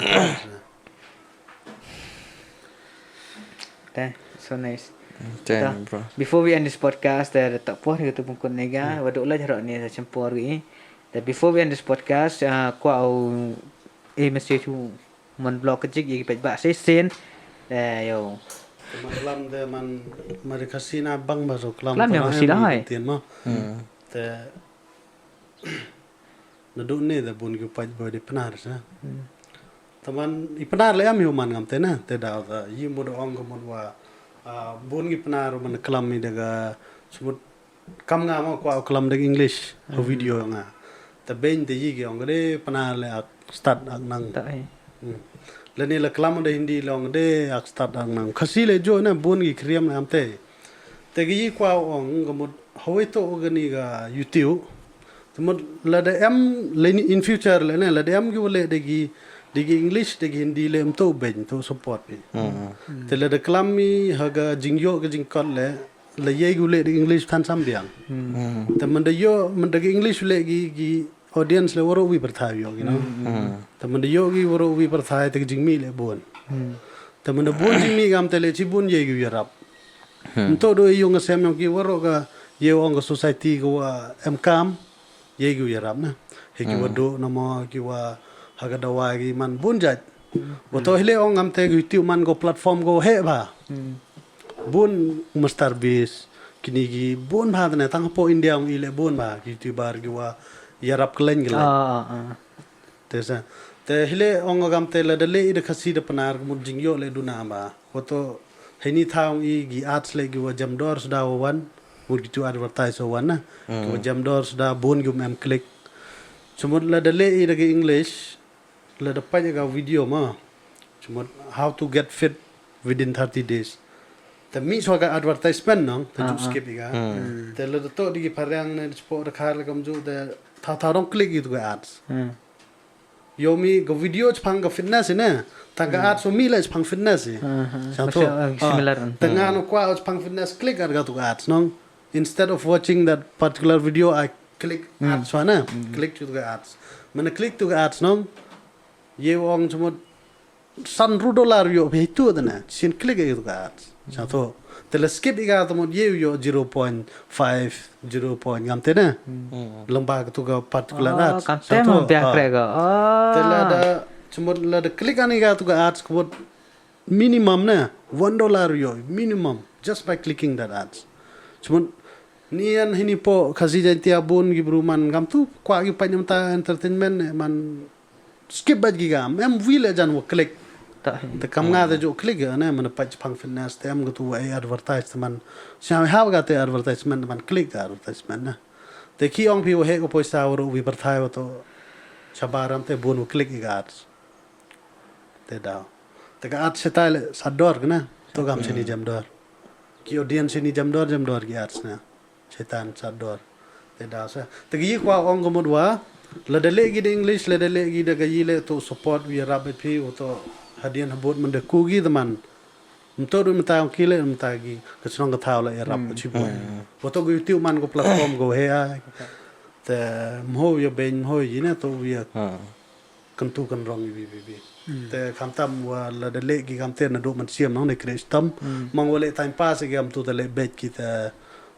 Te, so nice. Thank you, bro. Before we end this podcast, te tak por ni ka tu pungkun nega, wa do la jaro ni sa chempor i. Te before we end this podcast, ah, kwa au e message u man blog ka jik i pet ba se sen. Eh, yo. Man klam de man mari khasi na bang ba so klam. Klam ya khasi la hai. Tien ma. Te na du ne da bun ki paj boy di Pnar sa. Taman i Pnar le am yu man ngam te na te da da yi mut ong ko mut wa bun ki Pnar man klam i da ga sumut kam nga mo kwa klam da English ko video nga. Ta bein te yi ki ong de Pnar le ak start ak nang. Le ni le klam da Hindi le ong de ak start ak nang. Khasi le jo na bun ki kriam na am te. Te ki yi kwa ong ko mut hawei to kani ka YouTube. Te mut lada em, le ni in future le ne, lada em ki wa leh da ki, da ki English, da ki Hindi le em to beng, to support pi. Te lada klam mi ha ka jingyoh ka jingkot le, la yei ki wa leh da ki English than sam biang. Te mynda yoh, mynda ki English leh ki, ki audience le waroh wi pyrthai yoh ki, no? Te mynda yoh ki waroh wi pyrthai te ki jingmih le bun. Te mynda bun jingmih kam te le chi bun yei ki yarap. Nto do yung sem yong ki waroh ka ye ong ka society ka wa em kam, yei ki yarap na. He ki wa do na mo ki wa ha ka dawa ki man bun jait. Wa to hile ong am te ki tu man ko platform ko he ba. Bun Mister Beast, kini ki bun ba ne tang po India ong ile bun ba ki tu bar ki wa yarap kelen kelen. Te sa. Te hile ong agam te lada le i da Khasi da Pnar ka mut jingyoh le duna ba. Wa to heini thaw i ki ads le ki wa jam dor suda wa wan. Mut ki tu advertise wa wan na. Ki wa jam dor suda bun ki um em click. Chumut lada le i da ki English, lada pait ka video ma. Chumut how to get fit within thirty days. Te mi swa ka advertisement nong, te ju skip i ka. Te lada to di ki phareng ne, di chpo da khar le kam ju, te thaw thaw dong click i tu ka ads. Yow mi ka video chphang ka fitness i ne, tang ka ads yow mi le chphang fitness i. Sa to, similar. Te nga no kwah chphang fitness, click ar ka tu ka ads nong. Instead of watching that particular video, I click ads wa ne, click tu ka ads. Mana click tu ka ads nong, ye ong chumut san ru dollar yoh phi tu da ne, sin click i tu ka ads. Sa to. Te le skip i ka tu mut ye yoh zero point five, zero point ngam te ne. Lamba ka tu ka particular ads. Kam te mo biak re ka. Te lada, chumut lada click ani ka tu ka ads, ka mut minimum ne, one dollar yoh, minimum, just by clicking that ads. Chumut ni an hini po, Khasi Jaintia bun ki bru man kam tu, kwah ki pait nyam ta entertainment ne, man skip bait ki kam, em wi le jan wa click. Te kam nga te ju click ya, ne, man pait chphang fitness, te em ka tu wa advertise, te man, siang ha ka te advertisement, te man click ka advertisement, ne. Te ki ong phi wa he ko poisa wa ru wi pyrthai wa to, chabaram te bun wa click i ka ads. Te daw. Te ka ads chetai le sa dor ka na, to kam chini jam dor. Ki audience chini jam dor, jam dor ki ads na. Chetan sa dor. Te da sa. Te ki kwah ong ka mut wa, lada le ki da English, lada le ki da ka yi le to support wi rap phi, wa to hadien habot man da ku ki da man. Mto du mta ong ki le mta ki, ka chnong ka thaw la yarap ka chibun. Wa to ki YouTube man ko platform ko he ai. Te mho ya beng, mho yi ne to wi ya kan tu kan rong i bi, bi, bi. Te khamtam wa lada le ki kam te na du man siam nong ne kre stam. Mang wa le time pass ki kam tu te le beit ki te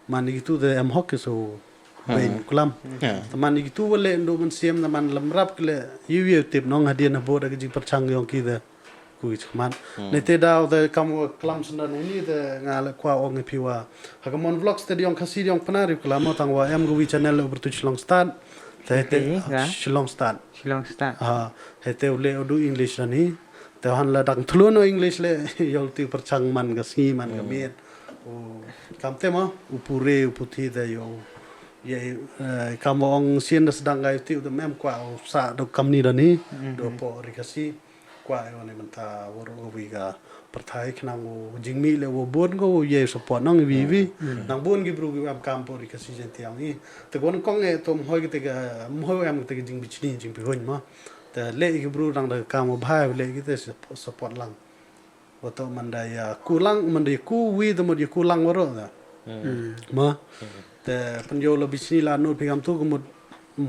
man ki tu te em hok ki so beng klam. Te man ki tu wa le du man siam na man lam rap ki le yu yu tip nong hadien habot da ki jing perchang yong ki te ku ki chman. Ne te daw te kam wa klam senda ne ni te nga le kwah ong phi wa. Ha ka Mon Vlogs te diong Khasi diong Pnar yu klam tang wa em ka wi channel le bertu Shillong Start. Te te Shillong Start. Shillong Start. Ha, he te u le u du English ra ni. Te han la dang thlun o English le, yol ti perchang man ka sngi man ka miet. U kam te ma, u pure, u puthi te yo. Ye, eh, kam ong sien da sdang ga ti u te mem kwah u sa do kam ni da ni, do po ri Khasi. Kwah yo ni mynta waru ka wi ka pyrthai khnang u jingmih le u bun ko u ye support nang wi wi. Nang bun ki bru ki em kam po ri Khasi Jaintia i. Te kon kong e to mhoi ki te ka, mhoi em te ka jingbichni jingpihuin ma. Te le ki bru dang da kam u bhai le ki te sup-, support lang. Wa to man da ya ku lang, man da ya ku wi te mut ya ku lang waru da. Ma. Te pynyoh la bichni la nut phi kam tu ka mut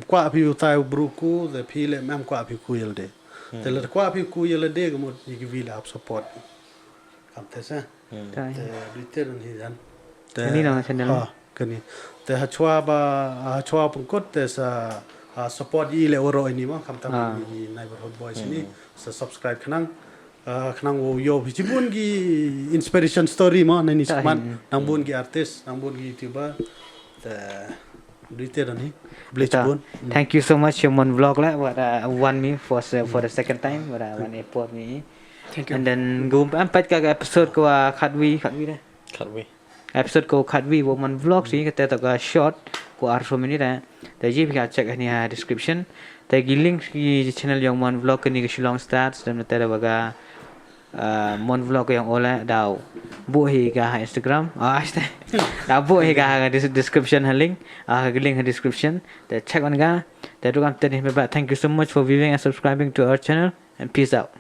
kwah phi u tai u bru ku, te phi le mem kwah phi ku yel de. Te le kwah phi ku yel de ka mut ya ki wi la hap support. Kam te sa. Te du te ran hi jan. Te ni nong channel. Ha, kani. Te ha chwa ba, ha chwa pengkut te sa, ha, support i le waru ini ma, kam tam ni neighborhood boys ni. Sa subscribe khnang. Ah, khnang wo yo hi chibun ki inspiration story ma, nani sman, nang bun ki artist, nang bun ki YouTuber. Te du te ran hi. Ble chibun. Thank you so much, Mon Vlog la, wa, uh, wan mi for se-, for the second time, wa, uh, wan e por mi. Thank you. And then go am pat ka episode ko, uh, khatwi, khatwi de. Khatwi. Episode ko khatwi wa Mon Vlog si, kate to ka short ko ar so minute de. Te ji phi ka check ni ha description. Te ki link ki channel yong Mon Vlog kani ka Shillong Start, te te wa ka, uh, Mon Vlog yong ole daw. Buh hi ka ha Instagram. Ah, este. Da buh hi ka ha dis-, description ha link. Ah, ka link ha description. Te check on ka. Te du kam te ni, bye bye. Thank you so much for viewing and subscribing to our channel. And peace out.